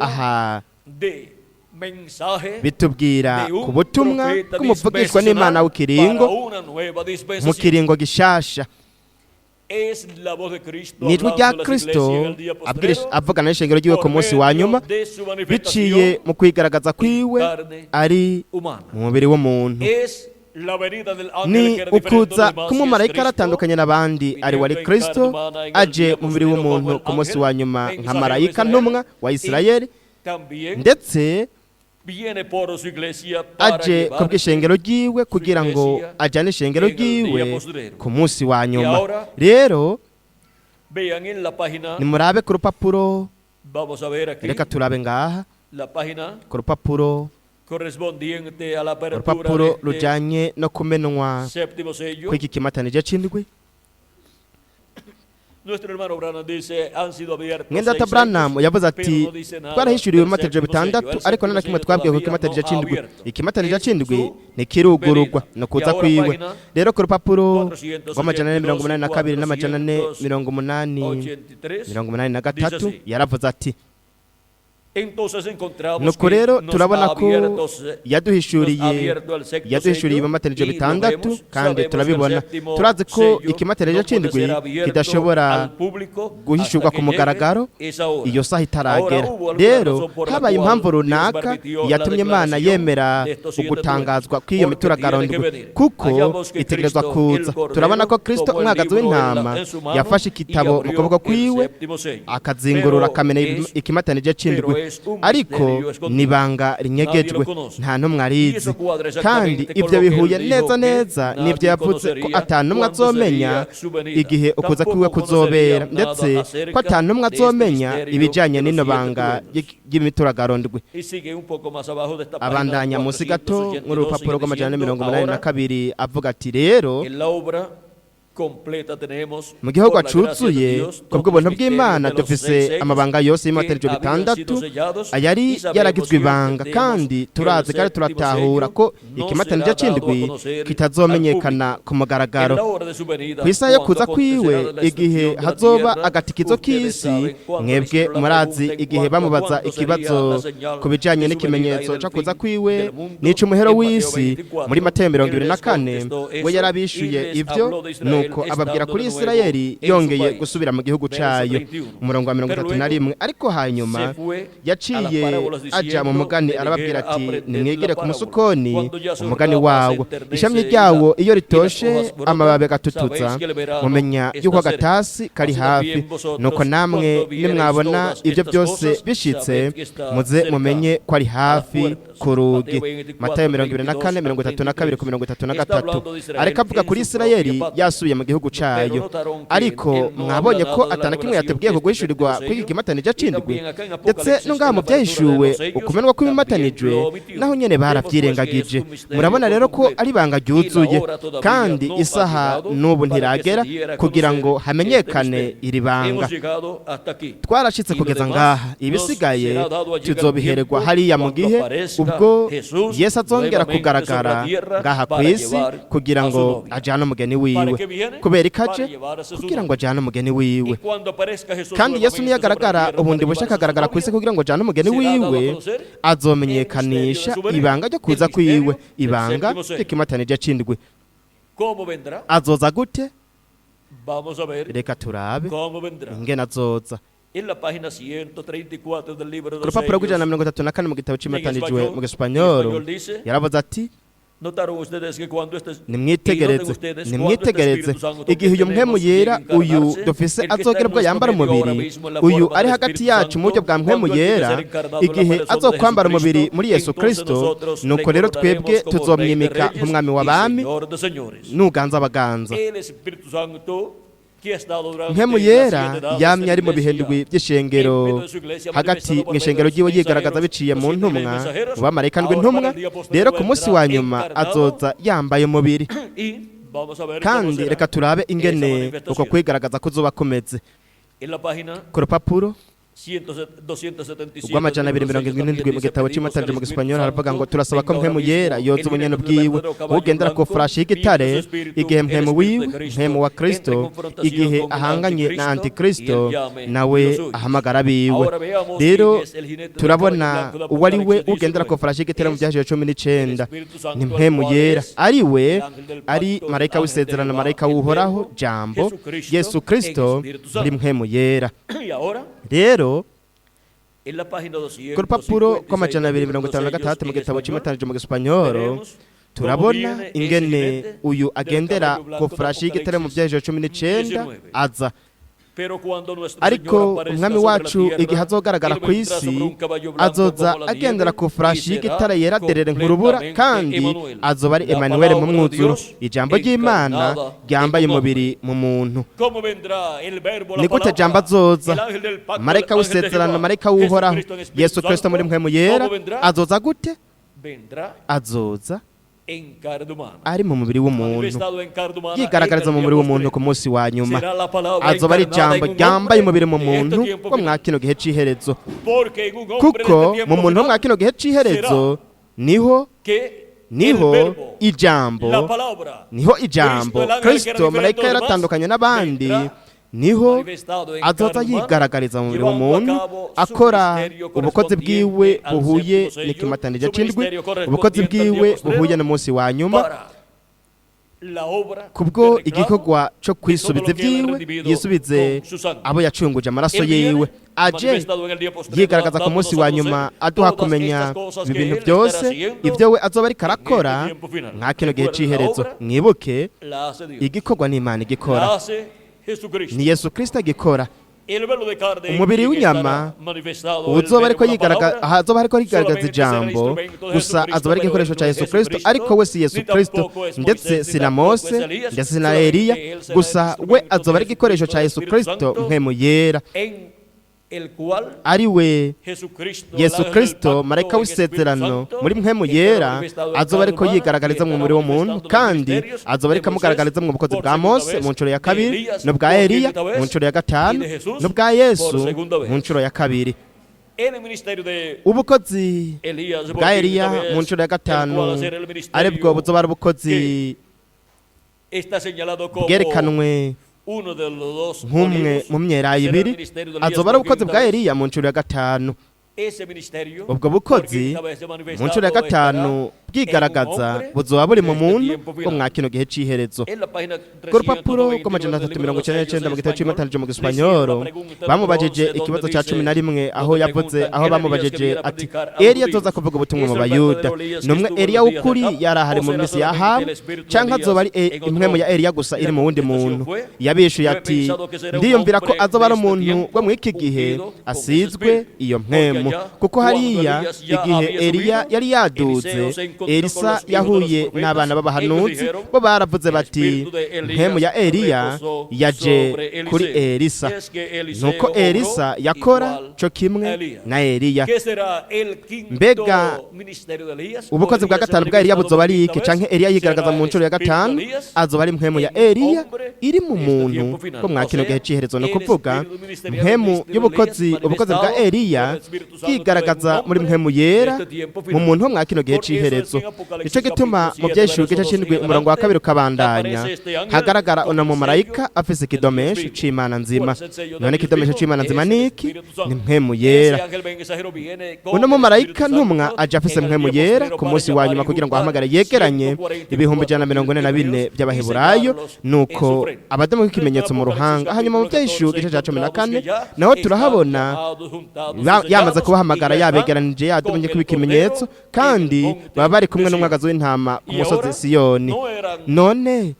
Habla Aha de mensaje bitubwira de un ku butumwa profeta bw'umuvugishwa n'Imana dispensacional w'ikiringo para una nueva mu dispensación. kiringo gishasha. Es la voz de Cristo Ni ijwi hablando rya a las Kristo iglesias en el día postrero avugana n'ishengero ryiwe ku por munsi wa medio nyuma de su biciye manifestación mu kwigaragaza kwiwe carne ari humana. mu mubiri w'umuntu. Es la venida del ángel Ni que era diferente de ukuza los demás, y es k'umumarayika Cristo, aratandukanye n'abandi ari wari Kristo aje mu mubiri w'umuntu ku munsi wa nyuma nka marayika ntumwa wa Isirayeli, también ndetse viene por su iglesia para aje llevar ku bw'ishengero ryiwe kugira ngo ajyane ishengero ryiwe ku munsi wa nyuma. Rero Vean en la página, nimurabe ku rupapuro, vamos a ver aquí reka turabe ngaha la página ku rupapuro, correspondiente a la apertura urupapuro de este rujanye no kumenwa séptimo sello. kw'iki kimatanije c'indwi. Nuestro hermano Branham dice, han sido abiertos Mwene data seis Branham sellos, yavuze pero ati no dice nada twarahishuriwe del ibimatanije séptimo sello. bitandatu, El ariko nta na séptimo kimwe sello twabwiwe ku todavía kimatanije no ha c'indwi. abierto. Ikimatanije Es c'indwi su ntikirugurugwa venida. ni ukuza Y ahora kwiwe. página Rero ku rupapuro rw'amajana 482 n'amajana 4 83 83 dice así. yaravuze ati Entonces encontramos nuko que rero nos turabona ha ko abierto, nos ha yaduhishuriye abierto el sexto yaduhishuriye sello ibimatanije y lo bitandatu vemos. kandi Sabemos que el turabibona. séptimo Turazi ko sello ikimatanije no puede c'indwi ser abierto kidashobora al público guhishurwa hasta ku que mugaragaro llegue esa hora. iyo saha itaragera. Ahora hubo alguna Rero razón por la habaye cual impamvu Dios runaka permitió la yatumye Imana declaración yemera de estos siete ugutangazwa truenos, kw'iyo porque mituragaro tiene que ndwi, venir. kuko Hallamos que itegerezwa Cristo, kuza. el Cordero, Turabona ko Kristo tomó el umwagazi libro en w'intama en su mano yafashe y igitabo mu abrió kuboko el kwiwe séptimo sello. akazingurura Pero akamena ikimatanije c'indwi, pero es un ariko misterio escondido. nibanga rinyegejwe, Nadie lo conoce. nta n'umwe Y arizi. eso cuadra Kandi exactamente con ibyo lo que bihuye él dijo neza que neza nadie n'ibyo yavuze ko conocería ata n'umwe cuándo azomenya sería su venida. igihe ukuza Tampoco kwiwe kuzobera, conocería nada ndetse ko acerca ata n'umwe de este azomenya misterio ibijanye de los n'ino siete banga truenos. ry'imituragaro ndwi. Y sigue un poco más abajo de esta página Abandanya munsi gato 482, nk'urupapuro sigue rw'amajana diciendo, mirongo umunani na ahora, kabiri avuga ati rero en la obra completa tenemos mu gihugu por la gracia de acuzuye Dios, ku todos bw'ubuntu los misterios bw'Imana de los dufise seis sellos amabanga yose que y'ibimatanije habían bitandatu sido sellados, ayari y sabemos yaragizwe y ibanga, entendemos kandi que el turazi kandi séptimo turatahura sello ko no ikimatanije será dado a c'indwi conocer al kitazomenyekana público. ku mugaragaro. En la hora de su venida, Ku isaha yo cuando kuza kwiwe, acontecerá la igihe destrucción de la hazoba tierra, agatikizo ustedes k'isi, saben cuando le mwebwe hicieron la murazi pregunta en igihe cuanto a bamubaza cuándo sería ikibazo la señal ku bijanye de su venida y n'ikimenyetso del co kuza fin kwiwe del mundo n'ic'umuhero en Mateo w'isi 24. muri Mateyo mirongo Él ibiri na les kane, contestó we eso y yarabishuye les ivyo, habló de Israel nuko ababwira estando kuri de nuevo Isirayeli en su yongeye país. gusubira mu gihugu Verso cayo. 31. Umurongo wa mirongo Pero itatu na luego rimwe. Ariko hanyuma se fue a las yaciye parábolas aja mu diciendo, mugani de arababwira higuera ati aprended la nimwigire ku parábola. musukoni Cuando ya su umugani rama se wawo, enternece ishami y ryawo iyo las ritoshe hojas brotan, amababi agatutuza, sabéis que el verano mumenya está yuko cerca. agatasi kari Así hafi. también vosotros, Nuko namwe cuando viereis nimwabona todas ibyo estas byose cosas, bishitse, sabed que está muze cerca mumenye ko ari a las hafi puertas. ku rugi. Mateo 24, Matayo 24 22 32 ku al 33. Está hablando de Israel Ariko avuga en kuri su propia Isirayeli patria. yasubiye mu gihugu Pero cayo. notaron que Ariko él no mwabonye habla ko nada de la atana kimwe revelación yatubwiye de ku este guhishurirwa séptimo kw'iki sello. kimatanije Y c'indwi, también acá en ndetse Apocalipsis, no ngaha en mu la apertura de byahishuwe los sellos, ukumenwa también kw'ibimatanijwe lo omitió. naho nyene Vemos pues que es baravyirengagije. un misterio Murabona por rero ko completo. ari ibanga Y la ryuzuye, hora todavía kandi no ha isaha llegado n'ubu para que se ntiragera diera a kugira ngo conocer este hamenyekane misterio. iri banga. Hemos llegado hasta aquí. Twarashitse Y lo kugeza demás ngaha, nos ibisigaye será dado allí al tuzobihererwa tiempo hariya mu cuando gihe aparezca ubwo Jesús Yesu azongera nuevamente sobre kugaragara la tierra ngaha ku para isi llevar kugira a su ngo novia. ajane umugeni ¿Para wiwe. qué viene? Kubera Para ikaje llevarse su kugira ngo novia. ajane umugeni Y wiwe. cuando aparezca Jesús Kandi Yesu nuevamente sobre la niyagaragara tierra para ubundi busha llevarse a su akagaragara ku isi novia, kugira ngo ajane umugeni será dado a wiwe, conocer el misterio de azomenyekanisha su venida, ibanga ryo el kuza kwiwe, misterio del ibanga séptimo sello. ry'ikimatanije c'indwi. ¿Cómo vendrá? Azoza gute? Vamos a ver Reka turabe cómo vendrá. ingene azoza. En la página 134 del libro de Ku los rupapuro rw'ijana na sellos, 34 mu gitabo c'imatanijwe español, mu gisipanyoro en español dice, yaravuze ati notaron ustedes que cuando este y noten nimwitegereze, ustedes cuando este nimwitegereze Espíritu Santo que igihe uyu mpwemu tenemos yera llegue a uyu encarnarse, dufise el que está azogera en ubwo nuestro yambara medio ahora umubiri, mismo en la uyu forma ari del hagati Espíritu yacu mu buryo Santo, bwa mpwemu cuando él llegue a yera, ser encarnado en la igihe persona de azokwambara umubiri Jesucristo, muri Yesu entonces Kristo, nosotros le nuko rero twebwe coronaremos como Rey de tuzomwimika Reyes nk'umwami y w'abami Señor de Señores. n'uganza abaganza. El Espíritu Santo que ha estado durante Mpwemu las yera siete edades de yamye la ari mu bihe iglesia, ndwi by'ishengero, en medio de su iglesia hagati manifestado mu por medio ishengero de sus ryiwe yigaragaza mensajeros, biciye los mu siete ntumwa, mensajeros. mu bamarayika ndwi Ahora para ntumwa. el día postrero Rero ku munsi vendrá wa nyuma encarnado azoza yambaye umubiri, y vamos a ver cómo kandi será reka turabe esa ingene uko manifestación. kwigaragaza kuzoba kumeze. En la página Ku rupapuro Rw'amajana 277 mu gitabo cy'imatanije mu Gisipanyoli haravuga ngo: "Turasaba ko Mpwemu Yera yoza ubunyene bwiwe ugendera ku farashi y'igitare, igihe Mpwemu wiwe, Mpwemu wa Kristo, igihe ahanganye na Antikristo, nawe ahamagara abiwe." Rero turabona uwo ari we ugendera ku farashi y'igitare mu Byahishuwe 19. Ni Mpwemu Yera, ari we ari marayika w'isezerano, marayika w'Uhoraho, Jambo, Yesu Kristo muri Mpwemu Yera. Rero ku rupapuro rw'amajana 256 mu gitabo cy'imatanije mu Gisipanyoro, turabona ingene uyu agendera ku farashi y'igitare mu Byahishuwe 19 aza. Ariko Umwami wacu igihe azogaragara ku isi, azoza agendera ku farashi y'igitare yera derere nk'urubura, kandi azoba ari Emmanuel mu mwuzuro, Ijambo ry'Imana ryambaye umubiri mu muntu. Ni gute Jambo azoza, marayika w'isezerano, marayika w'Uhoraho, Yesu Kristo muri Mpwemu Yera? Azoza gute? Azoza ari mu mubiri w'umuntu, yigaragariza mu mubiri w'umuntu ku munsi wa nyuma. Azoba ari Ijambo ryambaye umubiri mu muntu wo mwa kino gihe c'iherezo, kuko mu muntu wo mwa kino gihe c'iherezo niho Ijambo, niho Ijambo Kristo, marayika yaratandukanye n'abandi, niho azoza yigaragariza mu mubiri w'umuntu, akora ubukozi bwiwe buhuye n'ikimatanije c'indwi, ubukozi bwiwe buhuye n'umunsi wa nyuma, kubwo igikorwa cyo kwisubiza ibyiwe, yisubize abo yacunguje amaraso yiwe. Aje yigaragaza ku munsi wa nyuma, aduha kumenya ibi bintu byose, ibyo we azoba ariko arakora nka kino gihe c'iherezo. Mwibuke, igikorwa n'Imana igikora, ni Yesu Kristo agikora. Umubiri w'inyama uzoba ariko yigaragaza, azoba ariko yigaragaza Ijambo gusa, azoba ari igikoresho cya Yesu Kristo, ariko we si Yesu Kristo, ndetse si na Mose, ndetse si na Eliya. Gusa we azoba ari igikoresho cya Yesu Kristo, Mpwemu Yera, ari we Yesu Kristo, marayika w'isezerano muri Mpwemu Yera. Azoba ariko yigaragariza mu mubiri w'umuntu, kandi azoba ariko amugaragariza mu bukozi bwa Mose mu nshuro ya kabiri, n'ubwa Eliya mu nshuro ya gatanu, n'ubwa Yesu mu nshuro ya kabiri. Ubukozi bwa Eliya mu nshuro ya gatanu, aribwo buzoba ari ubukozi bwerekanwe nk'umwe mu myerayi ibiri, azoba ari ubukozi bwa Eliya mu nshuro ya gatanu. Ubwo bukozi mu nshuro ya gatanu bwigaragaza buzoba buri mu muntu bwo mwa kino gihe c'iherezo. Ku rupapuro rw'amajana 399 mu gitabo cy'imatanije mu Gisipanyoro, bamubajije ikibazo cya 11, aho yavuze, aho bamubajije ati: "Eliya azoza kuvuga ubutumwa mu Bayuda, ni umwe Eliya w'ukuri yari ahari mu minsi ya Ahabu, canke azoba ari impwemu ya Eliya gusa iri mu wundi muntu?" Yabishuye ati: "Ndiyumvira ko azoba ari umuntu wo muri iki gihe asizwe iyo mpwemu, kuko hariya igihe Eliya yari yaduze, Elisa yahuye n'abana b'abahanuzi, bo baravuze bati: 'Mpwemu ya Eliya yaje kuri Elisa.' Nuko Elisa yakora co kimwe na Eliya." Mbega ubukozi bwa gatanu bwa Eliya buzoba ari iki, canke Eliya yigaragaza mu nshuro ya gatanu? Azoba ari mpwemu ya Eliya iri mu muntu ko mwa kino gihe c'iherezo, ni ukuvuga mpwemu y'ubukozi, ubukozi bwa Eliya bwigaragaza muri Mpwemu Yera mu muntu wo mwa kino gihe c'iherezo. Nico gituma mu Byahishuwe igice c'indwi, umurongo wa kabiri ukabandanya, hagaragara uno mumarayika afise ikidomesho c'Imana nzima. None ikidomesho c'Imana nzima ni iki? Ni Mpwemu Yera. Uno mumarayika ntumwa aje afise Mpwemu Yera ku munsi wa nyuma kugira ngo ahamagare yegeranye 144,000 by'Abaheburayo, nuko abadamu k'ikimenyetso mu ruhanga. Hanyuma mu Byahishuwe igice cya 14 naho turahabona yamaze kubahamagara, yabegeranije, yadumenye kuba ikimenyetso, kandi baba bari kumwe n'umwagazi w'intama ku musozi Siyoni. None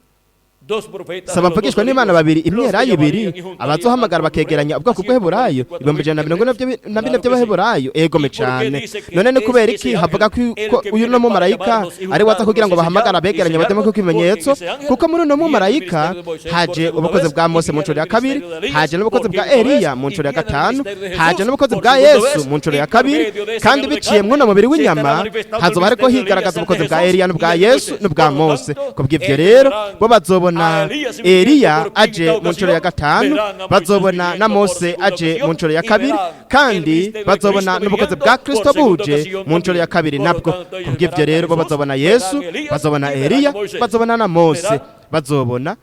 si abavugishwa n'Imana babiri, imyelayo ibiri, abazohamagara bakegeranya ubwoko bw'Abaheburayo, 144,000 by'Abaheburayo? Egome cane. None ni kubera iki havuga ko uyu no mumarayika ari waza kugira ngo bahamagara abegeranya bademo ko ikimenyetso? Kuko muri uno mumarayika haje ubukozi bwa Mose mu nshuro ya kabiri, haje n'ubukozi bwa Eliya mu nshuro ya gatanu, haje n'ubukozi bwa Yesu mu nshuro ya kabiri, kandi biciye mw'uno mubiri w'inyama hazoba hariko higaragaza ubukozi bwa Eliya n'ubwa Yesu n'ubwa Mose. Kubw'ivyo rero bo bazobona. Bazobona Eliya aje mu nshuro ya gatanu, bazobona na Mose aje mu nshuro ya kabiri, kandi bazobona n'ubukozi bwa Kristo buje mu nshuro ya kabiri nabwo. Kubw'ivyo rero, bo bazobona Yesu, bazobona Eliya, bazobona na Mose, bazobona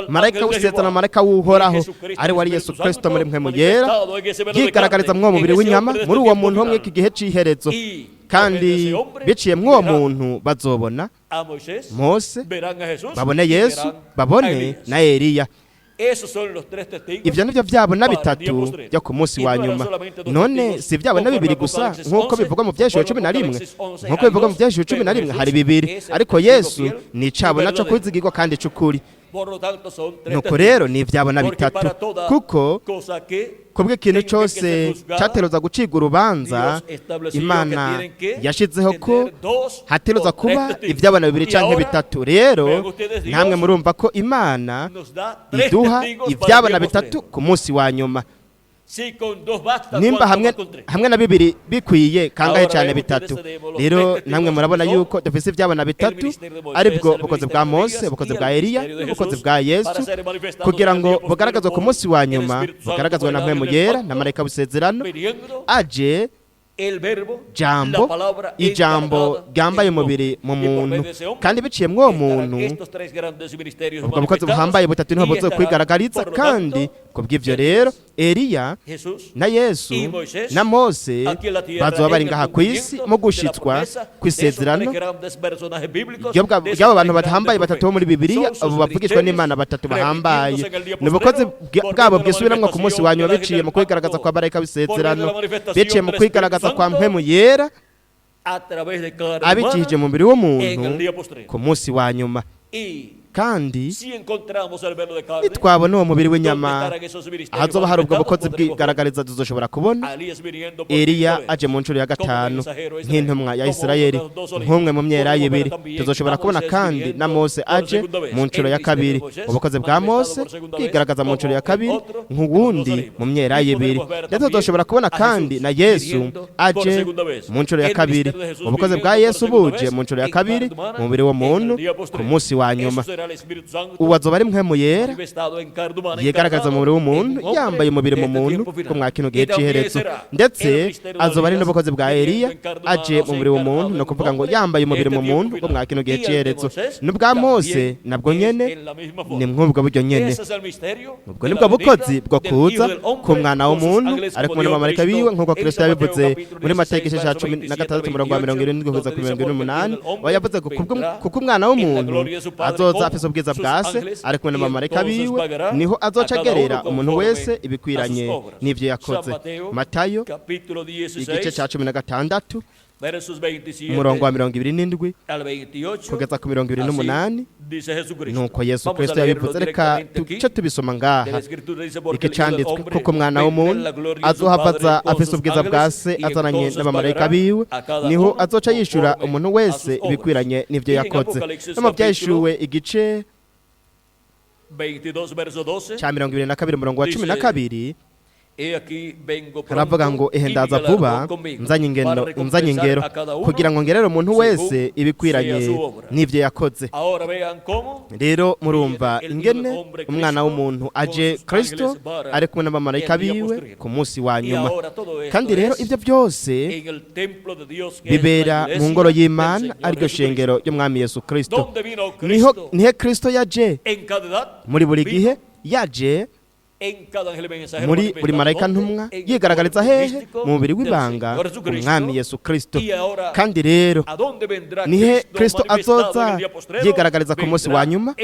marayika w'isezerano, marayika w'Uhoraho, ari wari Yesu Kristo muri Mpwemu Yera, yigaragariza mw'uwo mubiri w'inyama, muri uwo muntu wo mw'iki gihe c'iherezo. Kandi biciye mw'uwo muntu bazobona Mose, babone Yesu, babone na Eliya. Ibyo nibyo byabona bitatu byo ku munsi wa nyuma. None si ibyabona bibiri gusa, nk'uko bivugwa mu Byahishuwe 11? Nk'uko bivugwa mu Byahishuwe 11, hari bibiri, ariko Yesu ni icabona cyo kwizigirwa kandi c'ukuri. Nuko rero ni ibyabona bitatu, kuko kubw'ikintu cyose cyateruza gucibwa urubanza, Imana yashyizeho ko hateruza kuba ibyabona bibiri cyangwa bitatu. Rero namwe murumva ko Imana iduha ibyabona bitatu ku munsi wa nyuma. Nimba hamwe na bibiri bikwiye, kangahe cyane bitatu? Rero namwe murabona yuko dufise ibyabona bitatu, aribwo bukozi bwa Mose, ubukozi bwa Eliya n'ubukozi bwa Yesu, kugira ngo bugaragazwe ku munsi wa nyuma, bugaragazwe na Mpwemu Yera na marayika w'isezerano aje, Jambo, ijambo ryambaye umubiri mu muntu. Kandi biciye mw'uwo muntu, ubwo bukozi buhambaye butatu niho buzo kwigaragariza. Kandi kubw'ivyo rero, Eliya na Yesu na Mose bazoba bari ngaha ku isi mu gushitswa kw'isezerano ry'abo bantu bahambaye batatu bo muri Bibiliya, abo bavugishwa n'Imana batatu bahambaye. Ni ubukozi bwabo bwisubiramwo ku munsi wa nyuma, biciye mu kwigaragaza kwa marayika w'isezerano, biciye mu kwigaragaza kwa Mpwemu Yera abicishije mu mubiri w'umuntu ku munsi wa nyuma. Kandi nitwabona uwo mubiri w'inyama, ahazoba hari ubwo bukozi bwigaragariza, tuzoshobora kubona Eliya aje mu nshuro ya gatanu nk'intumwa ya Isirayeli, nk'umwe mu myelayo ibiri. Tuzoshobora kubona kandi na Mose aje mu nshuro ya kabiri, ubukozi bwa Mose bwigaragaza mu nshuro ya kabiri nk'uwundi mu myelayo ibiri. Ndetse tuzoshobora kubona kandi na Yesu aje mu nshuro ya kabiri, ubukozi bwa Yesu buje mu nshuro ya kabiri mu mubiri w'umuntu ku munsi wa nyuma. Ubu azoba ari Mpwemu Yera yigaragaza mu mubiri w'umuntu, yambaye umubiri mu muntu ko mwa kino gihe c'iherezo. Ndetse azoba ari n'ubukozi bwa Eliya aje mu mubiri w'umuntu, ni ukuvuga ngo yambaye umubiri mu muntu ko mwa kino gihe c'iherezo. N'ubwa Mose nabwo nyene ni mw'ubwo buryo nyene. Ubwo nibwo bukozi bwo kuza ku Mwana w'umuntu ari kumwe n'abamarayika biwe, nk'uko Kristo yabivuze muri Matayo igice ca 16, umurongo wa 70 kugeza ku 78, aho yavuze ngo kuko Umwana w'umuntu azoza afise ubwiza bwa Se ari kumwe n'abamarayika biwe, niho azoca agerera umuntu wese ibikwiranye n'ivyo yakoze. Matayo igice ca 16, umurongo wa 27 kugeza ku 28, nuko Yesu Kristo yabivuze. Reka tuce tubisoma ngaha iki canditswe: kuko Umwana w'umuntu azohava afise ubwiza bwa Se azananye n'abamarayika biwe, niho azoca yishura umuntu wese ibikwiranye n'ivyo yakoze. No mu Byahishuwe igice ca 22, umurongo wa 12, haravuga ngo: ehe, ndaza vuba, nzanye ingendo, nzanye ingero, kugira ngo ngerere umuntu wese ibikwiranye n'ivyo yakoze. Rero murumva ingene Umwana w'umuntu aje, Kristo ari kumwe n'abamarayika biwe ku munsi wa nyuma. Kandi rero ibyo byose bibera mu ngoro y'Imana, ariryo shengero ry'Umwami Yesu Kristo. Niho nihe Kristo yaje muri buri gihe, yaje muri buri marayika ntumwa, yigaragariza hehe? Mu mubiri w'ibanga, Umwami Yesu Kristo. Kandi rero nihe Kristo azoza yigaragariza ku munsi wa nyuma?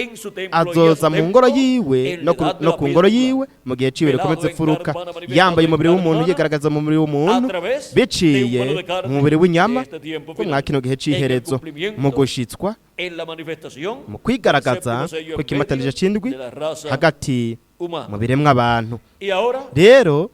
Azoza mu ngoro yiwe no ku ngoro yiwe mu gihe ciwe rikomeza imfuruka, yambaye umubiri w'umuntu, yigaragaza mu mubiri w'umuntu, biciye mu mubiri w'inyama ko mwa kino gihe c'iherezo, mu gushitswa, mu kwigaragaza kw'ikimatanije c'indwi hagati mu biremwa abantu. Rero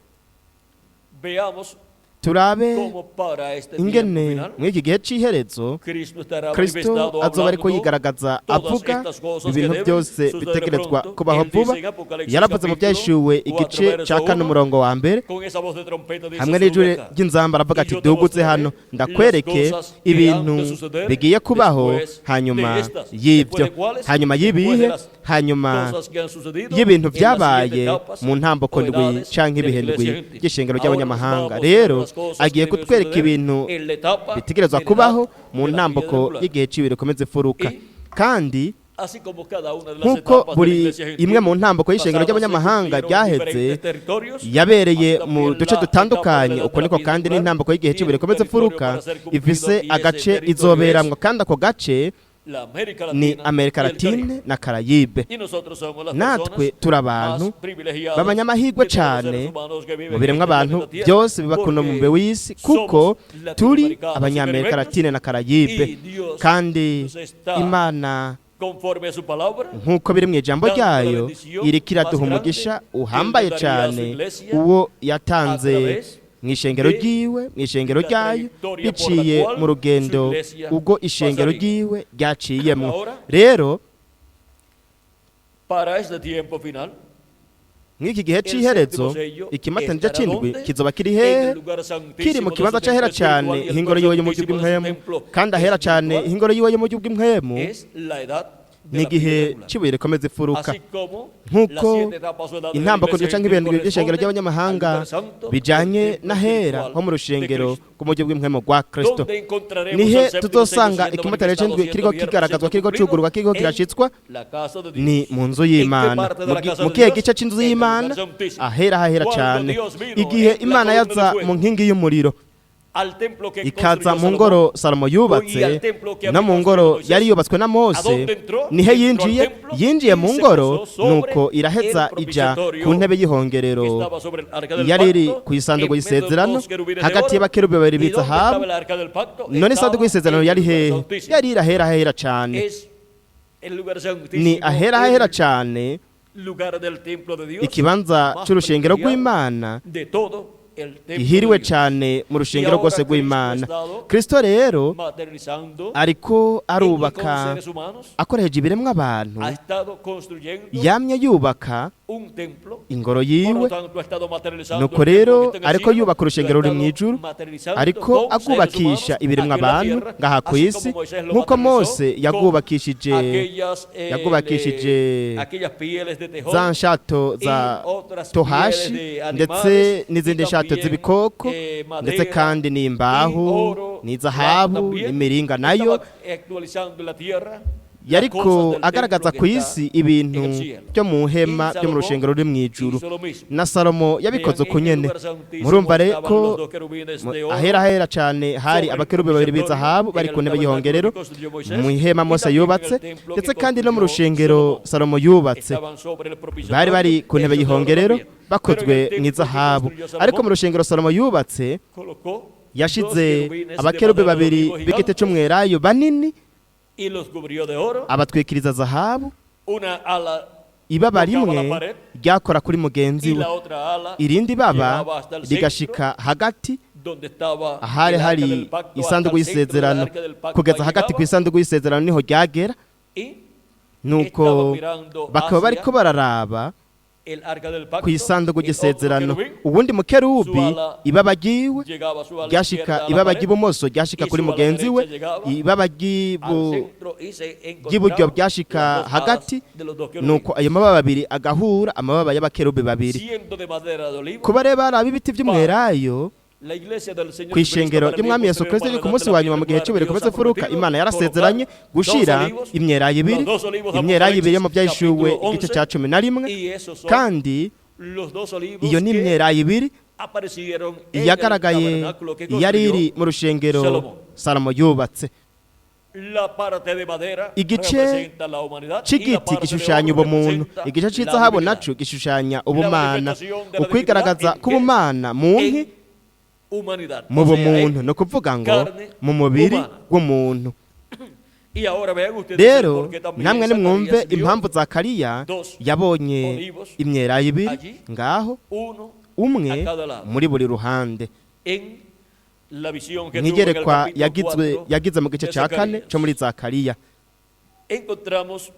Turabe cómo para este tiempo ingene final muri iki gihe c'iherezo Cristo estará Kristo manifestado azoba ariko hablando yigaragaza todas avuga estas cosas que ibintu deben byose suceder bitegerezwa pronto. kubaho Él vuba. dice en Apocalipsis Yaravuze mu capítulo Byahishuwe 4, igice verso ca 4 1, umurongo wa mbere, con esa voz de trompeta dice, hamwe n'ijwi "Sube acá, ry'inzamba aravuga y ati yo te dugutse mostraré hano las ndakwereke cosas que han ibintu de suceder bigiye kubaho después de hanyuma estas." y'ibyo. Después de cuáles? Hanyuma Después de y'ibihe? las Hanyuma cosas que han sucedido y'ibintu en las siete byabaye etapas mu ntamboko o ndwi edades canke de la ibihe iglesia ndwi gentil. by'ishengero Ahora nos va a ry'abanyamahanga. mostrar Rero las cosas agiye que deben kutwereka suceder ibintu en la etapa bitegerezwa de la kubaho edad mu de la ntamboko piedra angular. y'igihe c'ibihe rikomeza imfuruka. Y Kandi así como cada una de las nk'uko etapas de la buri iglesia gentil imwe mu ntamboko y'ishengero pasadas se ry'abanyamahanga cumplieron en ryaheze diferentes territorios, yabereye así mu también duce la etapa de dutandukanye, la uko niko piedra kandi angular n'intamboko y'igihe tiene c'ibihe un rikomeza territorio imfuruka para ser cumplido, ifise y ese agace territorio izoberamwo, es kandi ako gace la América ni Latina Amerika y el Caribe. Latine na Karayibe. Y nosotros somos las Natwe personas turi abantu más privilegiadas b'abanyamahirwe de todos los cane seres humanos que viven mu en biremwa este abantu planeta Tierra, byose biba kuno porque mumbe w'isi, kuko somos turi latinoamericanos y abanyamerika caribeños, Latine na Karayibe. y Dios Kandi nos está Imana conforme a su palabra nk'uko biri mu ijambo dando la ryayo bendición iriko iraduha más grande umugisha que uhambaye él le daría a su cane iglesia uwo yatanze a través mu ishengero de ryiwe, mu ishengero la ryayo, trayectoria por la biciye cual mu rugendo su iglesia ubwo ishengero pasaría. ryiwe ryaciyemwo. Ahora, Rero para este tiempo final, mw'iki gihe el c'iherezo séptimo sello ikimatanija estará c'indwi donde? kizoba kiri En hehe? el lugar Kiri mu santísimo de kibanza su c'ahera templo espiritual, cane y el ihingoro lugar yiwe yo mu buryo santísimo de su bw'impwemu, templo kandi ahera cane espiritual ihingoro yiwe yo mu buryo bw'impwemu es la edad de ni la piedra igihe angular. c'ibuye rikomeza imfuruka. Así como las Nk'uko siete etapas o edades de la intambako iglesia ndwi canke gentil ibihindwi by'ishengero corresponden al ry'abanyamahanga lugar santo del bijanye templo n'ahera espiritual ho mu de rushengero Cristo. rw'umuryo bw'impwemu rwa Kristo. Donde encontraremos Nihe el séptimo sello tuzosanga siendo ikimatane manifestado, c'indwi siendo kiriko abierto, kigaragazwa, siendo kiriko cumplido cugurwa, kiriko en kirashitswa? la casa de Ni Dios. mu nzu ¿En qué y'Imana. parte de la casa Mu de kihe Dios? gice c'inzu En el y'Imana? lugar santísimo. Ahera hahera Cuando cane. Dios vino Igihe en la Imana columna de yaza fuego mu nkingi y'umuriro al templo que ikaza construyó mu Salomón, ngoro Salomo y yubatse al templo que no había mu ngoro construido Moisés, yari yubatswe na ¿a Mose, dónde entró? nihe Entró al yinjiye? templo Yinjiye y mu se ngoro, posó sobre nuko iraheza el ija propiciatorio ku ntebe y'ihongerero que estaba sobre el arca del yari iri pacto, ku isanduku en medio de y'isezerano dos querubines de hagati oro. y'abakerubi babiri ¿Y dónde b'izahabu. estaba el arca del pacto? None Estaba isanduku y'isezerano en el yari lugar hehe? santísimo. Yari iri ahera hahera cane. Es el lugar santísimo, Ni ahera hahera el cane, lugar del templo de Dios ikibanza más c'urushengero privilegiado rw'Imana de todo el templo de gihiriwe Dios. cane mu rushengero Y ahora rwose Cristo rw'Imana. ha estado Kristo rero materializando ariko en y con arubaka seres humanos, akoresheje ibiremwa abantu, ha estado construyendo yamye yubaka un templo. ingoro Por lo yiwe. tanto, ha estado materializando Nuko el templo rero que está en el ariko cielo, yubaka lo ha urushengero ruri estado mu ijuru, materializando ariko con seres agwubakisha humanos ibiremwa aquí en la abantu tierra, ngaha ku así isi, como Moisés lo nk'uko materializó Mose con yagwubakishije aquellas, yagwubakishije aquellas pieles de tejón za nshato y za otras pieles tohashi de ndetse animales n'izindi y nshato también, z'ibikoko madera ndetse kandi n'imbaho y oro, n'izahabu plata también. n'imiringa nayo. Estaba actualizando la tierra, las Yariko cosas del agaragaza templo ku que está isi ibintu en el cielo. byo mu hema Y byo mu Salomón rushengero ruri mu ijuru. hizo lo mismo. Na Salomo yabikoze Vean, uko en el nyene. lugar santísimo Murumva rero estaban ko los dos querubines de oro ahera hahera cane hari sobre el abakerubi babiri propiciatorio, b'izahabu bari en ku el ntebe y'ihongerero tabernáculo que construyó Moisés, mu ihema y Mose también en el yubatse, templo ndetse que kandi no mu construyó rushengero Salomón. Salomo yubatse Estaban sobre el propiciatorio bari bari ku ntebe hechos de oro y'ihongerero también. Pero bakozwe en el mu templo que izahabu. construyó Salomón, Ariko mu rushengero Salomo yubatse colocó dos yashize querubines de abakerubi madera de babiri olivo b'igiti gigantes c'umwelayo banini, y los cubrió de oro. abatwikiriza zahabu. Una ala Ibaba tocaba rimwe la pared ryakora kuri mugenzi y we, la otra ala irindi baba llegaba hasta el centro, rigashika hagati donde estaba ahari el arca hari del pacto, hasta isanduku el centro del y'isezerano, arca del pacto, kugeza ahí hagati ku llegaba, isanduku y'isezerano niho ryagera. y Nuko estaba mirando bakaba hacia bariko bararaba el arca del pacto, ku isanduku el otro y'isezerano. querubín Uwundi mukerubi su ala ibaba ryiwe llegaba a su ala ryashika izquierda a la ibaba pared, ry'ibumoso ryashika y kuri su ala mugenzi we, derecha llegaba ibaba al centro y se ry'iburyo encontraban ryashika las dos alas hagati, de los dos querubines, nuko ayo mababa abiri agahura, amababa y'abakerubi babiri. siendo de madera de olivo. Kuba rero baraba ibiti by'umwelayo La iglesia del Señor ku ishengero Jesucristo para el ry'Umwami tiempo Yesu postrero, Kristo para ryo la ku edad munsi de la wa nyuma mu gihe piedra cy'uburebure angular, komeza Dios ha furuka, prometido Imana yarasezeranye colocar gushira dos olivos, imyelayo ibiri, los dos olivos, imyelayo ibiri yo mu Apocalipsis, Byahishuwe capítulo igice 11, cya 11. y esos son Kandi los dos olivos iyo ni que imyelayo ibiri aparecieron en el yagaragaye tabernáculo que yari iri construyó mu rushengero Salomo. Salomo yubatse. La parte de madera Igice representa la humanidad y la c'igiti parte de gishushanya oro ubumuntu, representa igice la c'izahabu divinidad. naco gishushanya ubumana. Manifestación de la Ukwigaragaza divinidad en k'ubumana mu nki? En humanidad, Mu o sea, bumuntu, en ni ukuvuga ngo carne mu mubiri humana. w'umuntu. Y ahora vean ustedes Rero por qué también namwe nimwumve Zacarías vio impamvu Zakariya dos yabonye olivos imyelayo ibiri allí, ngaho, uno umwe a cada lado. muri buri ruhande. En La visión que tuvo en el Nk'igerekwa capítulo yagizwe 4 yagize mu gice de cya kane Zacarías. cyo muri Zakariya. Encontramos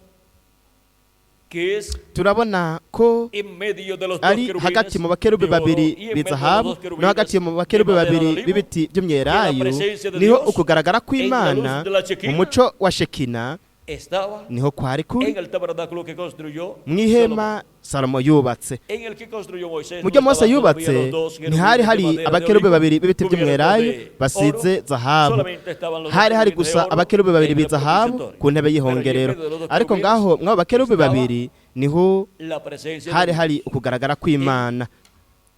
que es Turabona ko en medio de los dos ari querubines hagati mu bakerubi de oro babiri y en medio de los b'izahabu dos no querubines hagati mu de bakerubi madera de babiri olivo, b'ibiti by'imyelayo, que la presencia de niho Dios ukugaragara en la kw'Imana luz de la Shekinah mu muco wa Shekina estaba niho kwari kuri en el tabernáculo que construyó mu ihema Salomón. Salomo yubatse. En el que construyó Moisés Mu byo no Mose estaban yubatse todavía los dos querubines ntihari de hari madera de abakerubi olivo babiri b'ibiti cubiertos by'umwelayo de basize oro. zahabu, Solamente estaban los dos hari hari querubines de gusa oro abakerubi babiri en el b'izahabu propiciatorio. ku ntebe Pero allí en y'ihongerero, medio de los dos ariko querubines ngaho mw'abo bakerubi estaba babiri niho la presencia de hari Dios, hari ukugaragara kw'Imana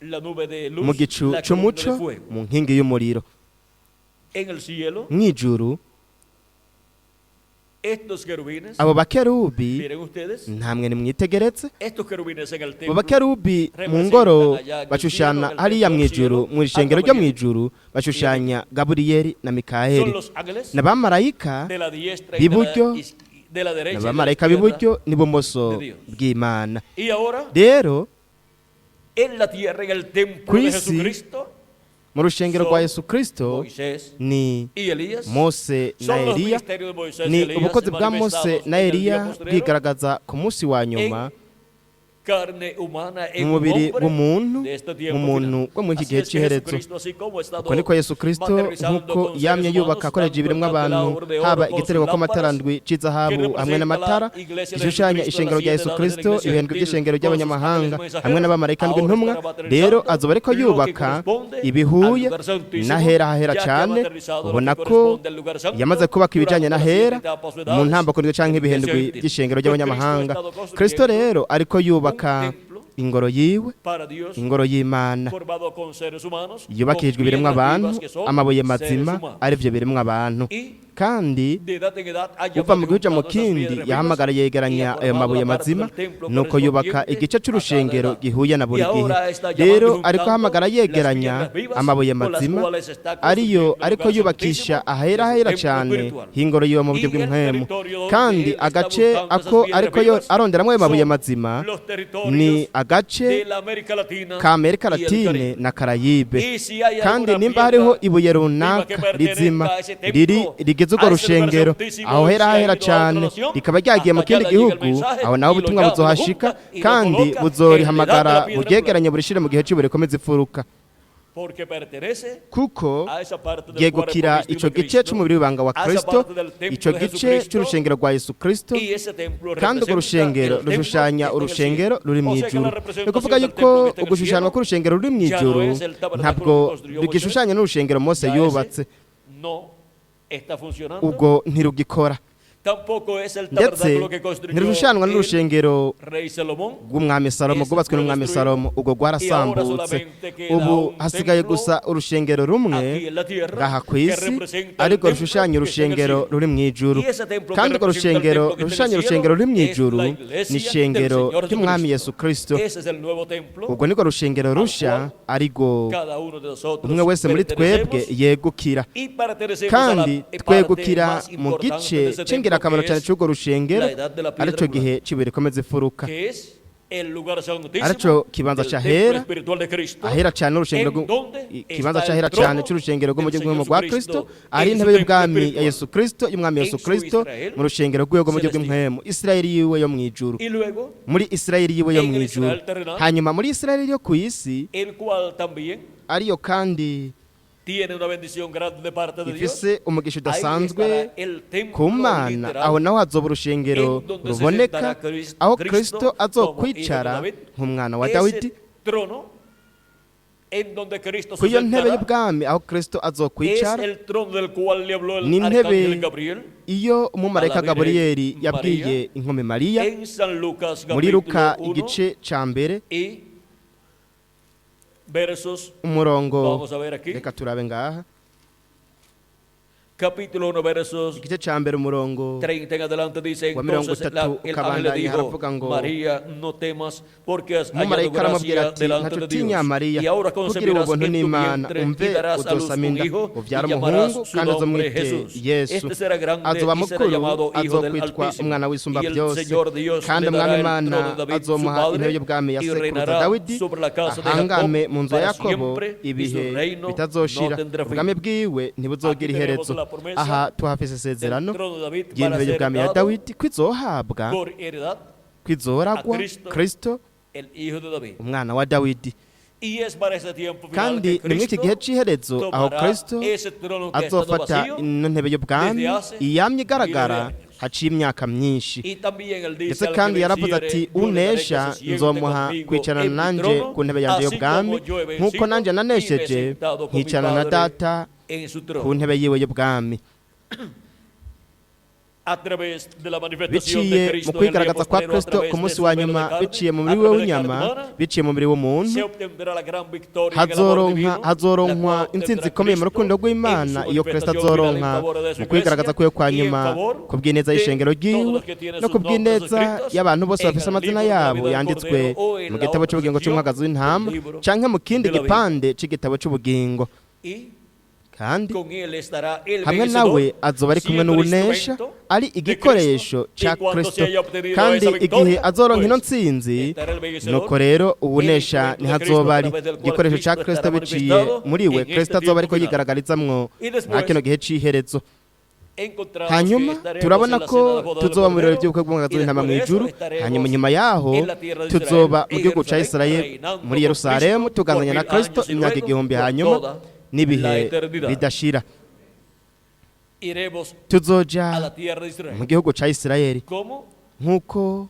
la nube de luz, mu gicu la columna c'umuco, de fuego. mu nkingi y'umuriro. En el cielo, Mw'ijuru estos querubines, abo bakerubi, miren ustedes, ntamwe nimwitegeretse, estos querubines en el abo templo bakerubi mu ngoro bashushana hariya mw'ijuru, mu ishengero ryo mw'ijuru bashushanya Gaburiyeli na son Mikaheli, los ángeles n'abamarayika de la diestra y de la, b'iburyo de la derecha y de la n'abamarayika izquierda. b'iburyo n'ibumoso de Dios. bw'Imana. Y ahora, Rero en la tierra, en el templo Ku de isi, Jesucristo, mu rushengero rwa Yesu Kristo Moisés ni y Elías Mose na son los Eliya, ministerios de Moisés y ni Elías ubukozi bwa Mose manifestados na en el día Eliya postrero, bwigaragaza ku munsi wa nyuma en carne humana, en mu un mubiri hombre w'umuntu, de este mu tiempo muntu final. wo muri iki Así gihe es que cy'iherezo. Jesucristo, así como ha estado Uko niko Yesu Kristo materializando nk'uko con seres yamye yubaka humanos, akoresheje tanto ibiremwa el abantu, candelabro de oro haba con sus igitereko kw'amatara lámparas, ndwi c'izahabu que hamwe n'amatara representa la iglesia de gishushanya Jesucristo, ishengero las rya siete Yesu edades de la Kristo, iglesia ibihembwe gentil, by'ishengero con sus ry'abanyamahanga ángeles hamwe mensajeros, n'abamarayika ndwi ahora ntumwa. estará Rero materializando azoba ariko lo que yubaka corresponde ibihuye al lugar santísimo, n'ahera hahera ya que ha cane. materializado lo Ubona que ko corresponde al lugar santo yamaze kubaka ibijanye durante las n'ahera siete etapas o mu edades ntambako ndwi canke de la iglesia ibihindwi gentil. by'ishengero Pues Cristo ha ry'abanyamahanga. estado construyendo Kristo rero ariko yubaka un templo ingoro yiwe, para Dios ingoro y'Imana formado con seres humanos, yubakishijwe con ibiremwa piedras abantu, vivas que son amabuye seres mazima humanos. arivyo biremwa abantu. Y Kandi de edad en edad ha uva llamado mu y gihugu mu juntado esas kindi piedras vivas yahamagara y ha yegeranya ayo formado mabuye la parte mazima, del templo nuko yubaka correspondiente igice a cada c'urushengero edad. gihuye na Y buri gihe. ahora está llamando y Rero ariko juntando ahamagara las yegeranya piedras vivas amabuye con las mazima cuales está ariyo construyendo el ariko lugar yubakisha santísimo ahera de su hera templo cane espiritual. h'ingoro yiwe mu buryo Y el bw'impwemu. territorio donde Kandi él está agace buscando esas ako piedras ariko yo vivas aronderamwo ayo mabuye son mazima los territorios ni agace de la América Latina ka Amerika y el Latine Caribe. na Karayibe. Y si hay Kandi alguna nimba hariho piedra ibuye viva que runaka pertenezca rizima a ese templo, riri rigize urwo a ese lugar rushengero santísimo, aho hera si ha hera ido a otra cane nación, rikaba ryagiye mu hasta allá kindi le llega el gihugu, mensaje aho naho y lo ubutumwa llama, lo buzohashika junta y lo kandi coloca en la edad de buzorihamagara la piedra buryegeranye burishire mu gihe c'ibuye rikomeza imfuruka, porque pertenece kuko a esa parte del ryegukira cuerpo ico místico de gice Cristo, c'umubiri w'ibanga wa a esa Kristo, parte del templo ico de gice Jesucristo, c'urushengero rwa Yesu Kristo. y ese templo Kandi urwo representa rushengero el templo rushushanya que está en el urushengero cielo. ruri O sea que mw'ijuru. la Ni representación ukuvuga del yuko templo que está en el ugushushanywa cielo k'urushengero ruri ya no mw'ijuru es el tabernáculo ntabwo que construyó Moisés, rugishushanya n'urushengero Mose ya ese yubatse, no está funcionando. Ubwo ntirugikora. Tampoco es el Ndetse tabernáculo que construyó ntirushushanywa el n'urushengero rey Salomón. rw'umwami Salomo, Ese rwubatswe fue n'umwami destruido. Salomo, ubwo Y ahora rwarasambutse. solamente queda Ubu un hasigaye templo gusa urushengero rumwe aquí en la tierra ngaha ku que isi, representa el ariko templo rushushanya que está en el urushengero cielo. ruri mw'ijuru. Y ese templo que Kandi urwo representa el rushengero templo que está en el rushushanya cielo urushengero ruri es mw'ijuru la ni iglesia del ishengero Señor ry'umwami Jesucristo. Yesu Kristo. Ese es el nuevo templo Ubwo nirwo rushengero al rusha cual ariko cada uno de nosotros umwe wese muri twebwe pertenecemos yegukira, y pertenecemos a la kandi parte twegukira más mu importante de gice ese templo c'ingirakamaro que cyane es c'urwo rushengero, la edad de la piedra arico angular, gihe c'ibuye rikomeza imfuruka, que es el lugar santísimo arico kibanza del templo c'ahera espiritual de Cristo, ahera cyane urushengero en donde ikibanza está c'ahera el trono cyane c'urushengero del rw'umujyi Señor rw'ubwami bwa Jesucristo Kristo, ari en su intebe templo y'ubwami ya espiritual, Yesu Kristo y'umwami en Yesu su Kristo Israel mu rushengero rw'iwe rw'umujyi celestial. bw'impwemu, Isirayeli yiwe yo mw'ijuru, Y luego, muri Isirayeli yiwe yo en el mw'ijuru. Israel terrenal, Hanyuma muri Isirayeli yo ku isi, el cual también ariyo kandi tiene una bendición grande de parte de Dios, ifise umugisha ahí udasanzwe estará el ku templo Mana, literal aho naho hazoba urushengero en donde se ruboneka sentará Cristo aho como Kristo hijo de azokwicara David. nk'umwana wa Ese Dawidi. trono en donde Cristo Ku se iyo ntebe sentará y'ubwami aho Kristo es azokwicara el trono del cual le habló el ni intebe arcángel Gabriel iyo umumarayika a la Virgen Gaburiyeli yabwiye Maria inkumi Mariya en San Lucas muri Luka capítulo 1 igice ca mbere y versos, umurongo. vamos a ver aquí, Reka turabe ngaha. Capítulo 1, versos Igice ca mbere, umurongo 30 en adelante dice, wa mirongo entonces itatu el ángel le ukabandanya dijo, haravuga ngo, María, no temas, porque has hallado Umumarayika aramubwira gracia ati, delante "Ntaco de utinya, Dios. Mariya, Y ahora kugira concebirás ubuntu en tu n'Imana. vientre Umve, y darás a luz uzosama un inda, hijo y uvyara llamarás umuhungu, su kandi nombre uzomwite Jesús. Yesu. Este será grande Azoba y será mukuru, llamado Hijo del azokwitwa Altísimo. umwana w'Isumba Y el byose, Señor Dios kandi le dará umwami el Imana trono de David, su azomuha intebe padre, y'ubwami ya y sekuruza reinará Dawidi, sobre la casa de ahangame Jacob mu nzu ya para Yakobo siempre, y su ibihe reino no bitazoshira, tendrá fin. ubwami bwiwe ntibuzogira Aquí tenemos iherezo." la promesa Aha tuhafise isezerano del trono de David para ry'intebe ser y'ubwami ya dado Dawidi kwizohabwa, por heredad kwizoragwa a Kristo, Kristo, el hijo de David. umwana wa Dawidi. Y es para ese tiempo final Kandi que ni muri iki Cristo gihe c'iherezo aho tomará Kristo ese trono que ha estado azofata vacío ino ntebe y'ubwami desde hace iyamye igaragara miles de años. haciye imyaka myinshi. Y también él dice, Ndetse al que kandi yaravuze venciere, ati, yo le daré que "Unesha se siente nzomuha conmigo kwicarana en mi nanje trono, ku ntebe yanje así y'ubwami, como yo he nk'uko vencido nanje y me he nanesheje sentado con mi nkicarana na Padre Data en su ku trono. ntebe yiwe y'ubwami." A través de la manifestación de Biciye mu Cristo en el día kwigaragaza kwa postrero, a Kristo través ku de munsi su wa velo de nyuma, carne, biciye mu a mubiri we través de carne w'inyama, humana, biciye mu mubiri w'umuntu, se obtendrá la gran victoria en el amor hazoronka divino, la hazoronka cual intsinzi obtendrá ikomeye mu Cristo rukundo en su rw'Imana, iyo Kristo manifestación final en azoronka favor de su mu kwigaragaza iglesia kwiwe kwa y en nyuma favor ku bw'ineza de y'ishengero todos ryiwe los que tienen no sus ku nombres bw'ineza escritos y'abantu bose en bafise el amazina libro de la yabo vida del yanditswe Cordero o en mu la gitabo otra c'ubugingo sección c'umwagazi w'intama del libro canke mu kindi de la vida. gipande c'igitabo c'ubugingo. Y Kandi con él estará el hamwe vencedor, nawe azoba ari kumwe siendo el n'uwunesha, instrumento ari de Cristo. igikoresho Y ca cuando Kristo. se haya obtenido Kandi esa igihe victoria, azoronka ino pues, ntsinzi, estará el vencedor, nuko rero el uwunesha instrumento de Cristo ntihazoba a ari través del cual igikoresho ca Cristo Kristo estará biciye manifestado muri we, en este Kristo azoba tiempo ariko final. yigaragarizamwo Y después, mwa kino gihe c'iherezo. encontramos que Hanyuma estaremos turabona en la ko cena de la boda del tuzoba mu birori Cordero, by'ubukwe bw'umwagazi y w'intama después de eso mw'ijuru. estaremos Hanyuma nyuma yaho en la tierra de tuzoba Israel, mu en gihugu ca Jerusalén, Israel, reinando muri con Yerusalemu, Cristo tugazanya por na mil Kristo años y imyaka luego 1000, por hanyuma toda la n'ibihe eternidad. bidashira. Iremos Tuzoja a la tierra de Israel. mu gihugu ca Isirayeli Como nk'uko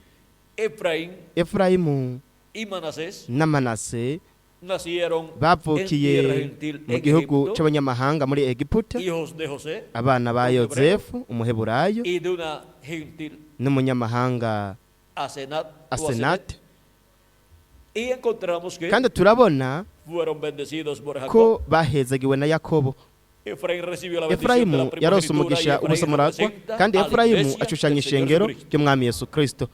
Efraín Efurayimu y Manasés na Manase nacieron en tierra bavukiye gentil mu en gihugu Egipto, c'abanyamahanga muri Egiputa, hijos de José abana ba un hebreo, Yozefu umuheburayo y de una gentil n'umunyamahanga Asenat o Asenet. Asenate. Y encontramos que Kandi turabona fueron bendecidos por Jacob. ko bahezagiwe na Yakobo. Efraín recibió la bendición de Efurayimu la yarose primogenitura y umugisha Efraín w'umusamuragwa, representa kandi a la Efurayimu iglesia ashushanya del Señor ishengero Jesucristo. ry'umwami Yesu Kristo.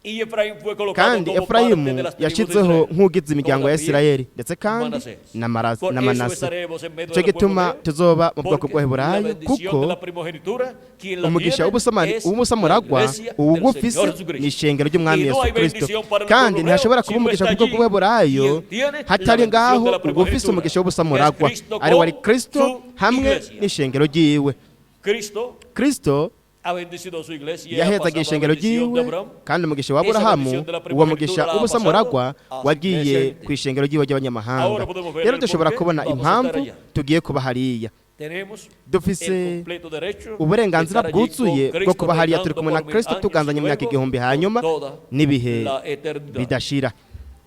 Y Efraín fue colocado Kandi como parte Efurayimu de las tribus de yashizweho Israel, nk'ugize como imiryango ya también Isirayeli, ndetse kandi Manasés. na Por na eso Manase. estaremos en medio Nico del pueblo gituma hebreo, tuzoba mu bwoko porque la bw'Abaheburayo, bendición kuko de la primogenitura, quien la umugisha tiene, es la w'umusamuragwa iglesia del uwugufise Señor Jesucristo. ni ishengero ry'umwami Y no Yesu hay Kristo. bendición para el Kandi pueblo ntihashobora hebreo kuba si no umugisha está ku bwoko allí bw'Abaheburayo quien tiene la hatari bendición ngaho de la ugufise primogenitura, umugisha que es w'ubusamuragwa, Cristo ari wari con Kristo su hamwe iglesia. n'ishengero ryiwe. Cristo Kristo ha bendecido a su iglesia y ha yahezaga pasado la ishengero bendición de ryiwe, Abraham. kandi umugisha wa Esa Aburahamu, bendición de la uwo mugisha primogenitura la ha w'ubusamuragwa pasado a su wagiye iglesia gentil. ku ishengero ryiwe ry'abanyamahanga. Ahora podemos ver Rero el dushobora porqué kubona vamos a impamvu estar allá. tugiye kuba hariya. Tenemos el Dufise completo derecho de uburenganzira estar allí con bwuzuye bwo Cristo kuba hariya turi reinando kumwe na por mil Kristo, años y tugazanya imyaka luego 1000, por hanyuma toda n'ibihe la eternidad. bidashira.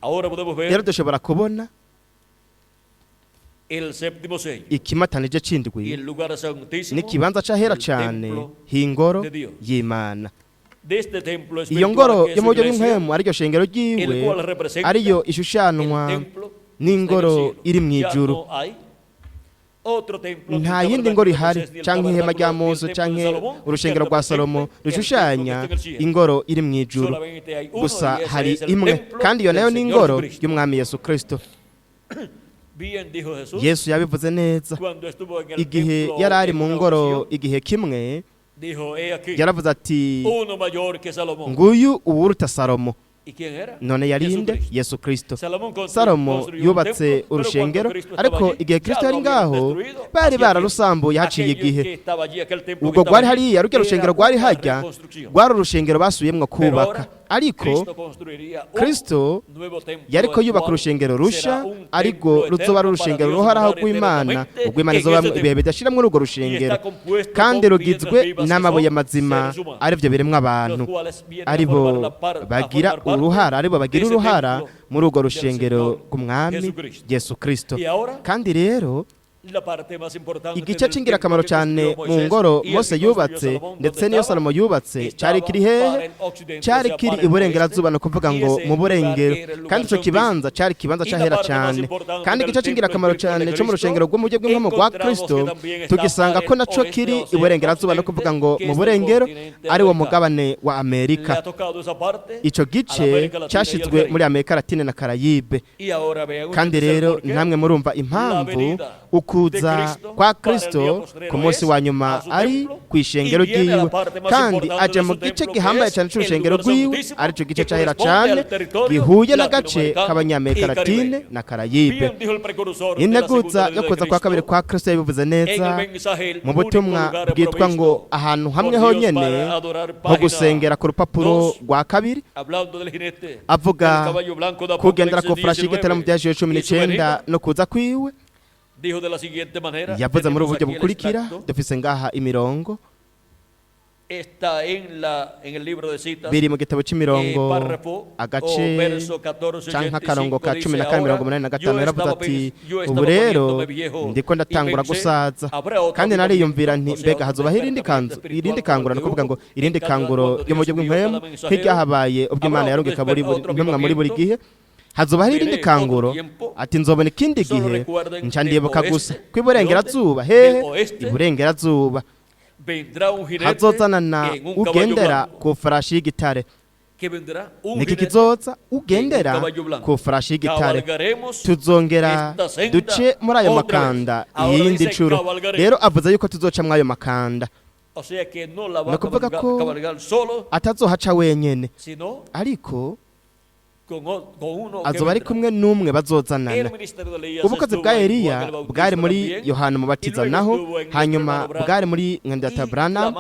Ahora podemos ver Rero dushobora kubona el séptimo sello ikimatanije y c'indwi el lugar santísimo n'ikibanza c'ahera el cane templo h'ingoro de Dios. y'Imana. De este templo Iyo espiritual ngoro que es yo su mu buryo iglesia, bw'impwemu, ariryo shengero el ryiwe, cual representa ariyo ishushanwa el templo n'ingoro está en el cielo. iri Ya mw'ijuru. no hay otro templo, ni Nta el yindi ngoro tabernáculo de ihari Moisés, ni el canke ihema rya tabernáculo, ni el Mose templo de canke Salomón, que urushengero rwa representa Salomo el templo que rushushanya está en el cielo. ingoro iri mw'ijuru. Solamente hay uno, Gusa y ese hari es el imwe, templo kandi iyo del nayo ni Señor ingoro Jesucristo. y'umwami Yesu Kristo. Bien dijo Jesús Yesu yabivuze neza cuando estuvo en el igihe templo yari ari en mu una ngoro ocasión, igihe kimwe, dijo, he aquí yaravuze ati, uno mayor que Salomón. "Nguyu uwuruta Salomo." ¿Y quién era? None yarinde Jesucristo. Yesu Kristo. Salomón Salomo construyó un yubatse templo, pero cuando urushengero, Cristo estaba ariko allí, igihe ya Kristo lo yari habían ngaho destruido bari hacía tiempo. bararusambuye haciye Aquello igihe. que estaba allí, aquel templo que Ubwo estaba rwari allí, hariya rurya era rushengero rwari una hajya reconstrucción. rwari urushengero basubiyemwo Pero kubaka, ahora, ariko Cristo construiría un Kristo nuevo templo, yariko el yubaka cual urushengero será rusha, un ariko templo ruzoba ari eterno para urushengero Dios ruhoraho morar rw'Imana, eternamente ubwo Imana en izoba ese ibihe templo. bidashira muri urwo Y rushengero, está compuesto kandi con rugizwe piedras vivas que n'amabuye son mazima, seres humanos, arivyo biremwo abantu, los cuales vienen a aribo formar la a bagira formar parte uruhara, aribo de bagira ese uruhara templo muri urwo del rushengero Señor rw'umwami Jesucristo. Yesu Kristo. Y ahora Kandi rero Igice c'ingirakamaro cyane mu ngoro Mose yubatse ndetse n'iyo Salomo yubatse cyari kiri hehe? Cyari kiri iburengerazuba, ni ukuvuga ngo mu burengero, kandi ico kibanza cyari ikibanza c'ahera cyane. Kandi igice c'ingirakamaro cyane cyo mu rushengero rw'umujyi bw'impamo rwa Kristo tugisanga ko naco kiri iburengerazuba, no kuvuga ngo mu burengero, ari wo mugabane wa Amerika. Ico gice cyashizwe muri Amerika Latine na Karayibe. Kandi rero namwe murumva impamvu ukuza kwa Kristo ku munsi wa nyuma ari ku ishengero ryiwe, kandi aje mu gice gihambaye cyane c'urushengero rwiwe, arico gice c'ahera cane gihuye n'agace k'Abanyamerika Latine na Karayibe. Integuza yo kuza kwa kabiri kwa Kristo yabivuze neza mu butumwa bwitwa ngo "Ahantu hamwe honyene ho gusengera", ku rupapuro rwa 2, avuga kugendera ku farashi y'igitare mu Byahishuwe 19 no kuza kwiwe. Yavuze muri ubu buryo bukurikira, dufise ngaha imirongo, biri mu gitabo c'imirongo, agace canke akarongo ka 14:85. Yaravuze ati: "Ubu rero ndiko ndatangura gusaza, kandi nariyumvira nti: mbega hazobaho irindi kanzu, irindi kangura, ni ukuvuga ngo irindi kanguro ryo mu buryo bw'impwemu nk'iryahabaye ubwo Imana yarungika buri intumwa muri buri gihe? Hazobaho irindi kanguro?" Ati: "Nzobona ikindi gihe, nca ndibuka gusa ko iburengerazuba." Hehe? Iburengerazuba hazozanana ugendera ku farashi y'igitare. Niki kizoza? Ugendera ku farashi y'igitare. Tuzongera duce muri ayo makanda iyindi nshuro. Rero avuze yuko tuzoca muri ayo makanda, ni ukuvuga ko atazohaca wenyene, ariko azoba ari kumwe n'umwe bazozanana. Ubukozi bwa Eliya bwari muri Yohana Umubatiza, naho hanyuma bwari muri mwene Branham.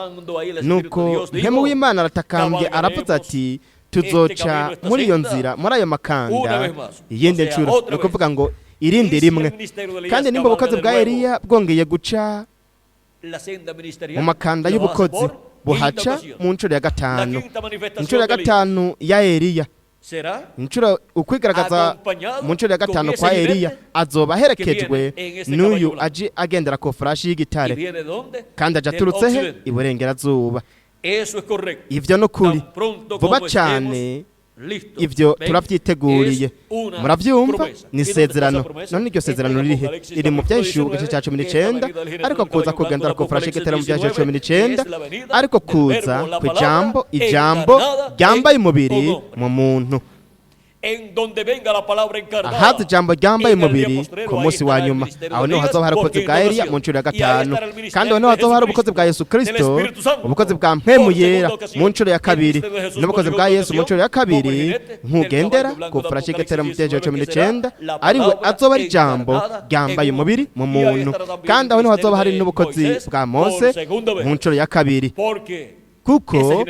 Nuko mpemu w'Imana aratakambye, aravuze ati: "Tuzoca muri iyo nzira, muri ayo makanda iyindi nshuro", ni ukuvuga ngo irindi rimwe. Kandi nimba ubukozi bwa Eliya bwongeye guca mu makanda y'ubukozi, buhaca mu nshuro ya gatanu, inshuro ya gatanu ya Eliya, inshuro ukwigaragaza mu nshuro ya gatanu kwa Eliya, azoba aherekejwe n'uyu aje agendera ku farashi y'igitare. Kandi aje aturutse he? Iburengerazuba. Ivyo ni ukuri. Vuba cyane ivyo turavyiteguriye. Muravyumva, ni isezerano. None iryo sezerano ririhe? Riri mu Byahishuwe igice cya 19. Ariko kuza kugendera ku farashi y'igitare mu Byahishuwe 19, ariko kuza ku ijambo, ijambo ryambaye umubiri mu muntu. Ahaza ijambo ryambaye umubiri ku munsi wa nyuma, aho niho hazoba hari ubukozi bwa Eliya mu nshuro ya gatanu, kandi aho niho hazoba hari ubukozi bwa Yesu Kristo, ubukozi bwa mpemu yera mu nshuro ya kabiri, n'ubukozi bwa Yesu mu nshuro ya kabiri nk'ugendera ku farashi y'igitare mu Byahishuwe 19, ariwe azoba ari ijambo ryambaye umubiri mu muntu. Kandi aho niho hazoba hari n'ubukozi bwa Mose mu nshuro ya kabiri, kuko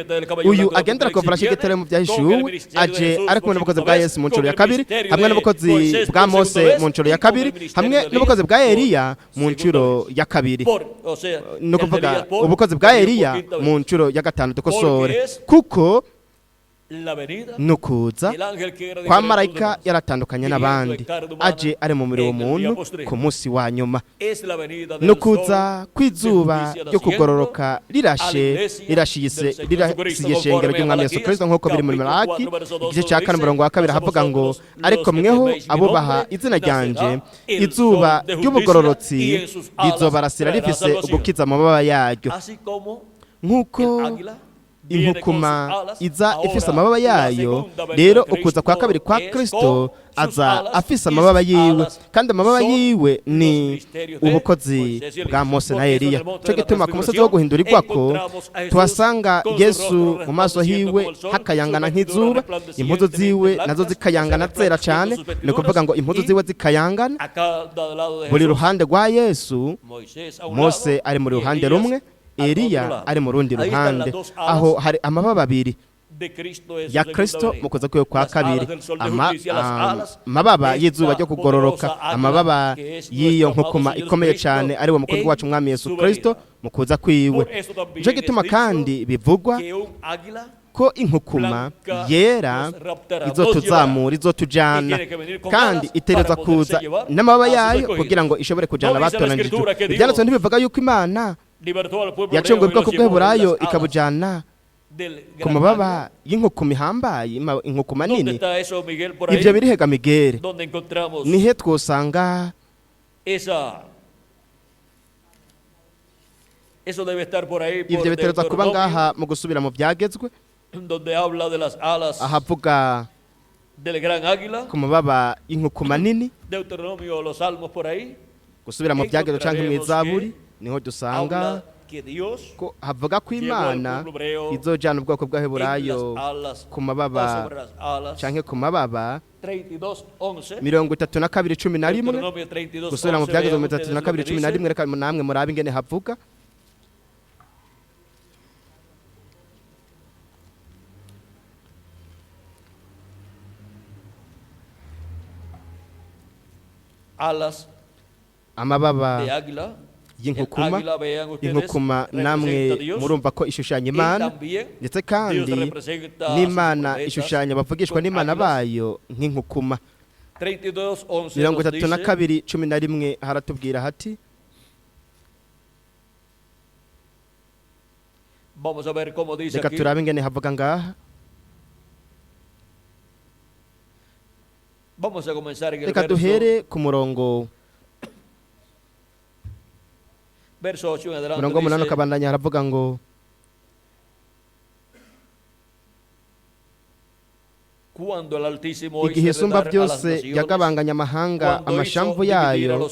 uyu agendera ku farashi y'igitare mu Byahishuwe aje ari kumwe n'ubukozi bwa Yesu mu nshuro ya kabiri, hamwe n'ubukozi bwa Mose mu nshuro ya kabiri, hamwe n'ubukozi bwa Eliya mu nshuro ya kabiri, ni ukuvuga ubukozi bwa Eliya mu nshuro ya gatanu. Dukosore, kuko nukuza kwa marayika yaratandukanye n'abandi, aje ari mu mubiri w'umuntu ku munsi wa nyuma, nukuza kw'izuba ryo kugororoka rirashe, rirashiyise, rirasiye ishengero ry'Umwami Yesu Kristo, nk'uko biri muri Malaki igice cya 4 umurongo wa 2, havuga ngo: "Ariko mweho abubaha izina ryanje, izuba ry'ubugororotsi rizobarasira rifise ugukiza amababa yaryo." Nk'uko inkukuma iza ifise amababa yayo, rero ukuza kwa kabiri kwa Kristo aza afise amababa yiwe, kandi amababa yiwe ni ubukozi bwa Mose na Eliya. Cyo gituma ku musozi wo guhindurirwako tuhasanga Yesu mu maso hiwe hakayangana nk'izuba, impuzu ziwe nazo zikayangana zera cyane, ni ukuvuga ngo impuzu ziwe zikayangana. Buri ruhande rwa Yesu, Mose ari mu ruhande rumwe, Eliya ari mu rundi ruhande. Aho hari amababa abiri ya Kristo mu kuza kwiwe kwa kabiri, amababa y'izuba ryo kugororoka, amababa y'iyo nkukuma ikomeye cyane, ari we mukuru wacu Umwami Yesu Kristo mu kuza kwiwe. Nico gituma kandi bivugwa Ko inkukuma yera izotuzamura, izotujana, kandi itereza kuza n'amababa yayo kugira ngo ishobore kujana abatoranijwe. Ibyanditswe ntibivuga yuko Imana yacunguye ubwoko bw'Heburayo ikabujana ku mababa y'inkukuma ihambaye, inkukuma nini? Ibyo birihega, Migere? Nihe twosanga? Ibyo bitereza kuba ngaha mu Gusubira mu Byagezwe, ahavuga ku mababa y'inkukuma nini. Gusubira mu Byagezwe cyangwa mu Izaburi, niho dusanga ko havuga ko Imana izojyana ubwoko bw'Aheburayo ku mababa cyangwa ku mababa. 32:11. Gusubira mu Byagezwe 32:11. Reka namwe murabe ingene havuga. Amababa y'inkukuma. Inkukuma namwe murumva ko ishushanya Imana, ndetse kandi n'Imana ishushanya bavugishwa n'Imana bayo nk'inkukuma. 32:11 haratubwira hati: Reka turabe ingene havuga ngaha. Reka duhere ku murongo 8 ukabandanya. Haravuga ngo: Igihe Isumba Byose yagabanganya amahanga amashamvu yayo,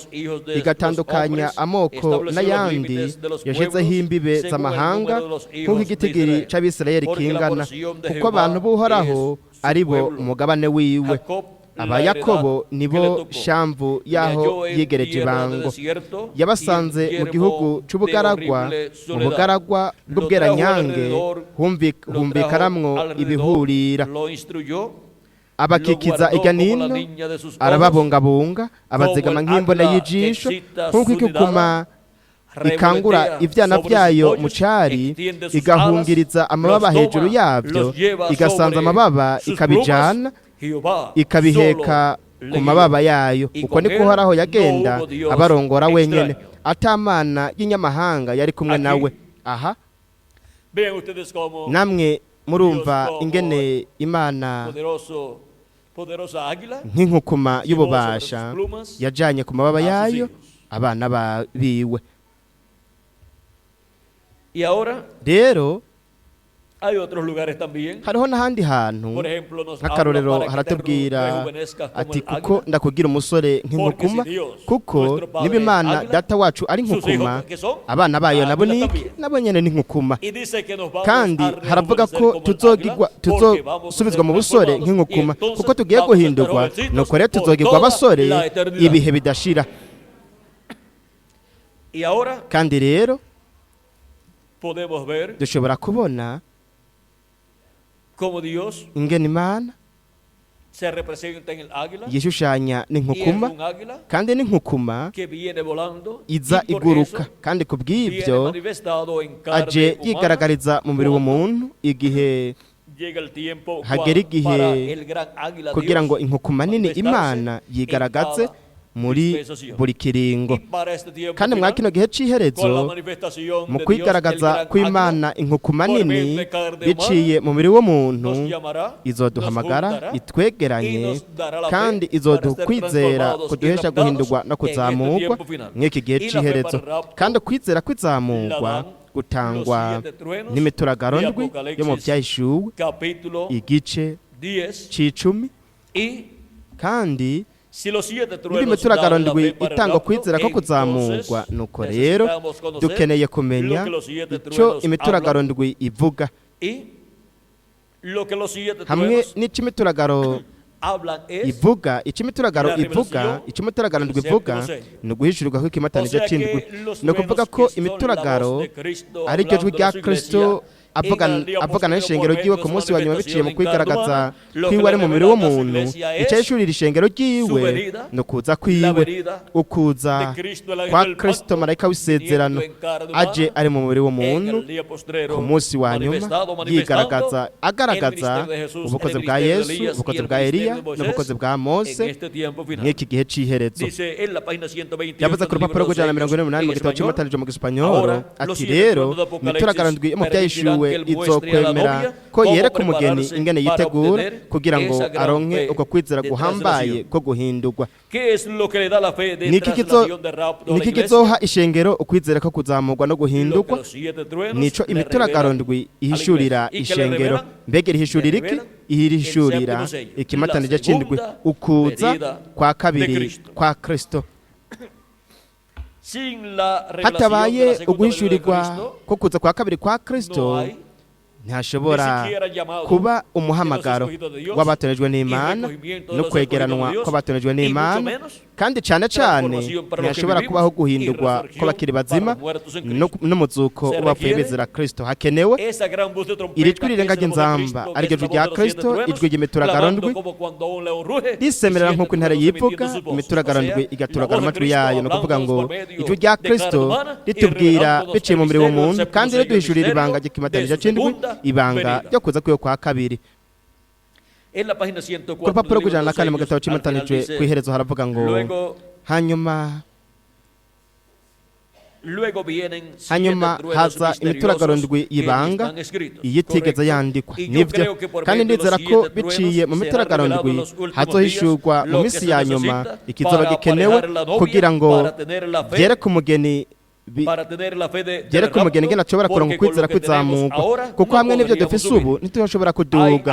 igatandukanya amoko n'ayandi, yashyizeho imbibe z'amahanga nk'uko igitigiri cy'Abisirayeli kingana, kuko abantu b'Uhoraho ari bo umugabane wiwe, aba Yakobo nibo shamvu yaho yegereje ibango. Yabasanze mu gihugu c'ubugaragwa, mu bugaragwa bw'ubweranyange humvikaramwo ibihurira. Abakikiza irya nino, arababungabunga, abazigama nk'imbone y'ijisho, nk'uko ikukuma ikangura ivyana vyayo mu cari, igahungiriza amababa hejuru yavyo, igasanza amababa, ikabijana, ikabiheka ku mababa yayo. Uko niko Uhoraho yagenda abarongora wenyene, atamana y'inyamahanga yari kumwe nawe. Aha namwe murumva ingene Imana nk'inkukuma y'ububasha yajanye ku mababa yayo abana biwe. Rero hariho n'ahandi hantu. Nk'akarorero, haratubwira ati: "Kuko ndakugira umusore nk'inkukuma." Kuko niba Imana Data wacu ari inkukuma, abana bayo nabo ni iki? Nabo nyine ni inkukuma. Kandi haravuga ko tuzogirwa, tuzosubizwa mu busore nk'inkukuma, kuko tugiye guhindurwa. Nuko rero tuzogirwa abasore ibihe bidashira. Kandi rero dushobora kubona ingene Imana yishushanya n'inkukuma, kandi n'inkukuma iza iguruka. Kandi ku bw'ibyo aje yigaragariza mu mubiri w'umuntu igihe hagera igihe kugira ngo inkukuma nini Imana yigaragaze muri buri kiringo. Kandi mwa kino gihe c'iherezo, mu kwigaragaza kw'Imana inkukuma nini biciye mu mubiri w'umuntu, izoduhamagara, itwegeranye, kandi izoduha kwizera kuduhesha guhindurwa no kuzamurwa mw'iki gihe c'iherezo. Kandi kwizera kwizamurwa gutangwa n'imituragaro ndwi yo mu Byahishuwe igice c'icumi. Kandi niba imituragaro ndwi itanga kwizera ko kuzamurwa, nuko rero dukeneye kumenya icyo imituragaro ndwi ivuga. Hamwe n'icyo imituragaro ivuga, icyo imituragaro ndwi ivuga ni uguhishurirwa kw'ikimatanije c'indwi. Ni ukuvuga ko imituragaro ari ryo jwi rya Kristo. Avugana n'ishengero ryiwe ku munsi wa nyuma biciye mu kwigaragaza kwiwe ari mu mubiri w'umuntu. Icyo yishurira ishengero ryiwe ni ukuza kwiwe, ukuza kwa Kristo, marayika w'isezerano, aje ari mu mubiri w'umuntu ku munsi wa nyuma, yigaragaza, agaragaza ubukozi bwa Yesu, ubukozi bwa Eliya n'ubukozi bwa Mose nk'iki gihe c'iherezo. Yavuze ku rupapuro rw'148 mu gitabo cy'imatanije mu Gisipanyoro ati: "Rero imituragaro ndwi mu Byahishuwe izokwemera ko yereka umugeni ingene yitegura kugira ngo aronke uko kwizera guhambaye ko guhindurwa." Niki kizoha ishengero ukwizera ko kuzamurwa no guhindurwa? Nico imituragaro ndwi ihishurira ishengero. Mbega irihishurira iki? Ihishurira ikimatanije c'indwi, ukuza kwa kabiri kwa Kristo. Hatabaye uguhishurirwa ko kuza kwa kabiri kwa Kristo, ntashobora kuba umuhamagaro w'abatorejwe n'Imana no kwegeranwa kw'abatorejwe n'Imana, kandi cyane cyane ntihashobora kubaho guhindurwa kw'abakiri bazima n'umuzuko w'abapfuye bizera Kristo. Hakenewe iri jwi rirenga ry'inzamba, ariryo jwi rya Kristo, ijwi ry'imituragaro ndwi risemerera nk'uko intare yivuga, imituragaro ndwi igaturagara amajwi yayo. Ni ukuvuga ngo ijwi rya Kristo ritubwira biciye mu mubiri w'umuntu, kandi riduhishurira ibanga ry'ikimatanije c'indwi, ibanga ryo kuza kwiwe kwa kabiri. Ku rupapuro rw'104 mu gitabo c'imatanijwe, ku iherezo haravuga ngo: Hanyuma haza imituragaro ndwi y'ibanga iyitigeze yandikwa." Nibyo, kandi ndizera ko biciye mu mituragaro ndwi hazohishurwa mu minsi ya nyuma ikizoba gikenewe kugira ngo byereke umugeni, byereka umugeni ingene ashobora kuronka ukwizera kwizamurwa, kuko hamwe n'ibyo dufise ubu ntitushobora kuduga.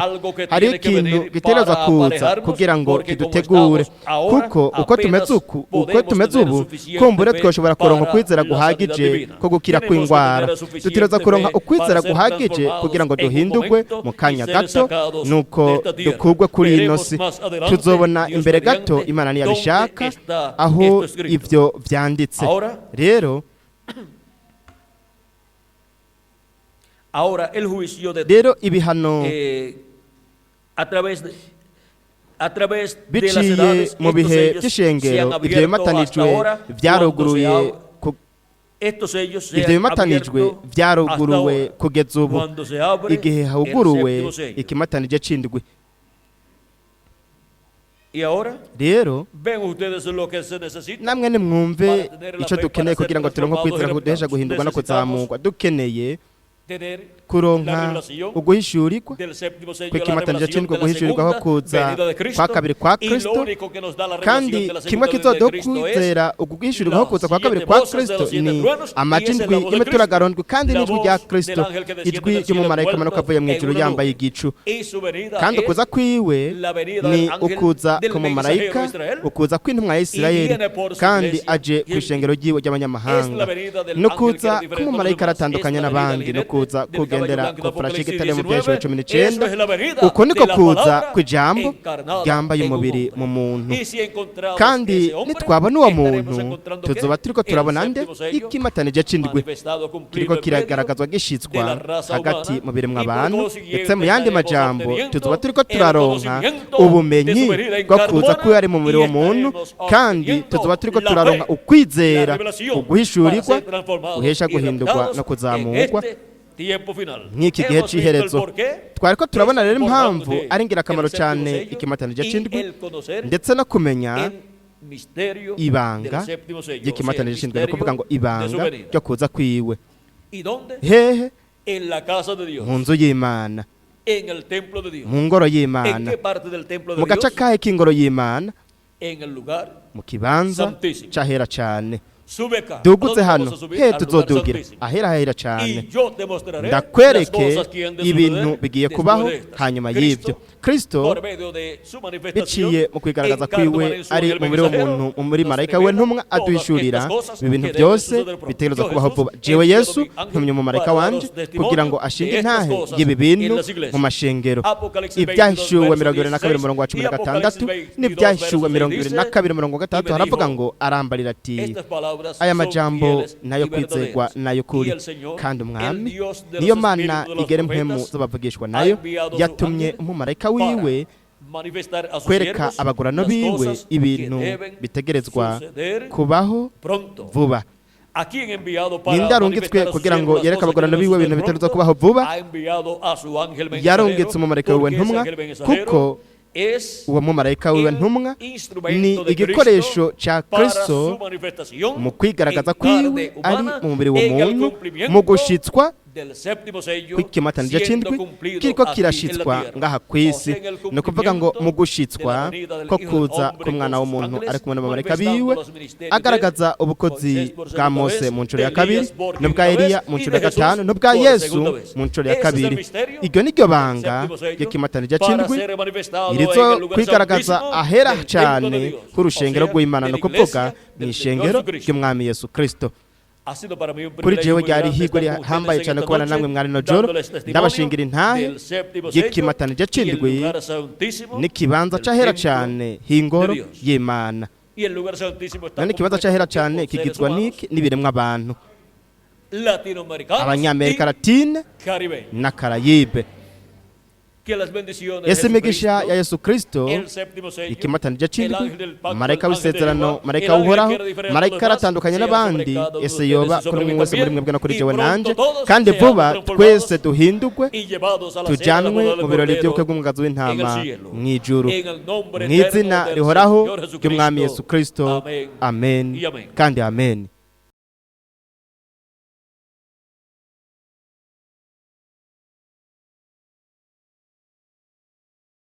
Hari ikintu giterezwa kuza kugira ngo kidutegure, kuko uko tumeze uku, uko tumeze ubu, kumbure twoshobora kuronka ukwizera guhagije ko gukira kw'indwara. Dutegerezwa kuronka ukwizera guhagije kugira ngo duhindurwe mu kanya gato, nuko dukurwe kuri ino si. Tuzobona imbere gato, Imana ntiyabishaka, aho ibyo vyanditse. Rero ibihano biciye mu bihe by'ishengero, ibyo bimatanijwe byaruguruye, ibyo bimatanijwe byaruguruwe kugeza ubu, igihe huguruwe ikimatanije c'indwi. Rero namwe nimwumve icyo dukeneye kugira ngo turonke kwizera kuduhesha guhindurwa no kuzamurwa. Dukeneye kuronka uguhishurirwa kw'ikimatanije c'indwi, uguhishurirwa ho kuza kwa kabiri kwa Kristo. Kandi kimwe kizoduha kwizera uguhishurirwa ho kuza kwa kabiri kwa Kristo ni amajwi indwi y'imituragaro ndwi, kandi n'ijwi rya Kristo, ijwi ry'umumarayika amanuka avuye mu ijuru yambaye igicu. Kandi ukuza kwiwe ni ukuza k'umumarayika, ukuza kw'intumwa ya Isirayeli, kandi aje ku ishengero ryiwe ry'abanyamahanga. No kuza k'umumarayika aratandukanye n'abandi, no kuza kugendera ku farashi y'igitare mu Byahishuwe 19. Uko niko kuza kw'ijambo ryambaye umubiri mu muntu. Kandi nitwabona uwo muntu, tuzoba turiko turabona nde? Ikimatanije c'indwi kiriko kiragaragazwa, gishitswa hagati mu biremwa abantu. Ndetse mu yandi majambo, tuzoba turiko turaronka ubumenyi bwo kuza kwiwe ari mu mubiri w'umuntu, kandi tuzoba turiko turaronka ukwizera, uguhishurirwa guhesha guhindurwa no kuzamurwa nk'iki gihe c'iherezo. Twariko turabona rero impamvu ari ingirakamaro cyane ikimatanije c'indwi, ndetse no kumenya ibanga ry'ikimatanije c'indwi, ni ukuvuga ngo ibanga ryo kuza kwiwe. Hehe? Mu nzu y'Imana, mu ngoro y'Imana. Mu gace kahe k'ingoro y'Imana? Mu kibanza c'ahera cane. Dugutse hano. He tuzodugira? Ahera, hahera cane. Ndakwereke ibintu bigiye kubaho hanyuma y'ibyo. Kristo, biciye mu kwigaragaza kwiwe ari mu mubiri w'umuntu muri marayika we ntumwa, aduhishurira ibi bintu byose bitegerezwa kubaho vuba. "Jewe Yesu ntumye umumarayika wanje kugira ngo ashinge intahe y'ibi bintu mu mashengero." Ibyahishuwe 22 umurongo wa 16 n'Ibyahishuwe 22 umurongo wa 6 haravuga ngo: "Arambarira ati Aya majambo nayo kwizegwa nayo kuri. Kandi Umwami, niyo Mana igera impwemu z'abavugishwa nayo, yatumye umumarayika wiwe kwereka abagurano biwe ibintu bitegerezwa kubaho vuba. Ninde arungitswe kugira ngo yereke abagurano biwe ibintu bitegerezwa kubaho vuba? Yarungitse umumarayika wiwe ntumwa, kuko uwo mumarayika wiwe ntumwa ni igikoresho cya Kristo mu kwigaragaza kwiwe ari mu mubiri w'umuntu, mu gushitswa kw'ikimatanije c'indwi kiriko kirashitswa ngaha kw'isi. Ni ukuvuga ngo mu gushitswa ko kuza k'umwana w'umuntu ari kumwe n'abamarayika biwe, agaragaza ubukozi bwa Mose mu nshuro ya kabiri, n'ubwa Eliya mu nshuro ya gatanu, n'ubwa Yesu mu nshuro ya kabiri. Iryo ni ryo banga ry'ikimatanije c'indwi irizo kwigaragaza ahera cane k'urushengero rw'Imana, ni ukuvuga mw'ishengero ry'Umwami Yesu Kristo. Kuri jewe ryari ihigwe rihambaye cyane kubana namwe mwari no joro, ndabashingira intahe y'ikimatanije c'indwi n'ikibanza c'ahera cane h'ingoro y'Imana. None ikibanza c'ahera cane kigizwa n'iki? N'ibiremwa abantu, Abanyamerika Latine na Karayibe. Ese imigisha ya Yesu Kristo, ikimatanije c'indwi, marayika w'isezerano, marayika w'Uhoraho, marayika aratandukanye n'abandi, ese yoba kuri mwe wese muri mwebwe no kuri jewe nanje, kandi vuba twese duhindurwe tujanwe mu birori by'ubukwe bw'umwagazi w'intama mw'ijuru, mw'izina rihoraho ry'Umwami Yesu Kristo. Amen kandi amen.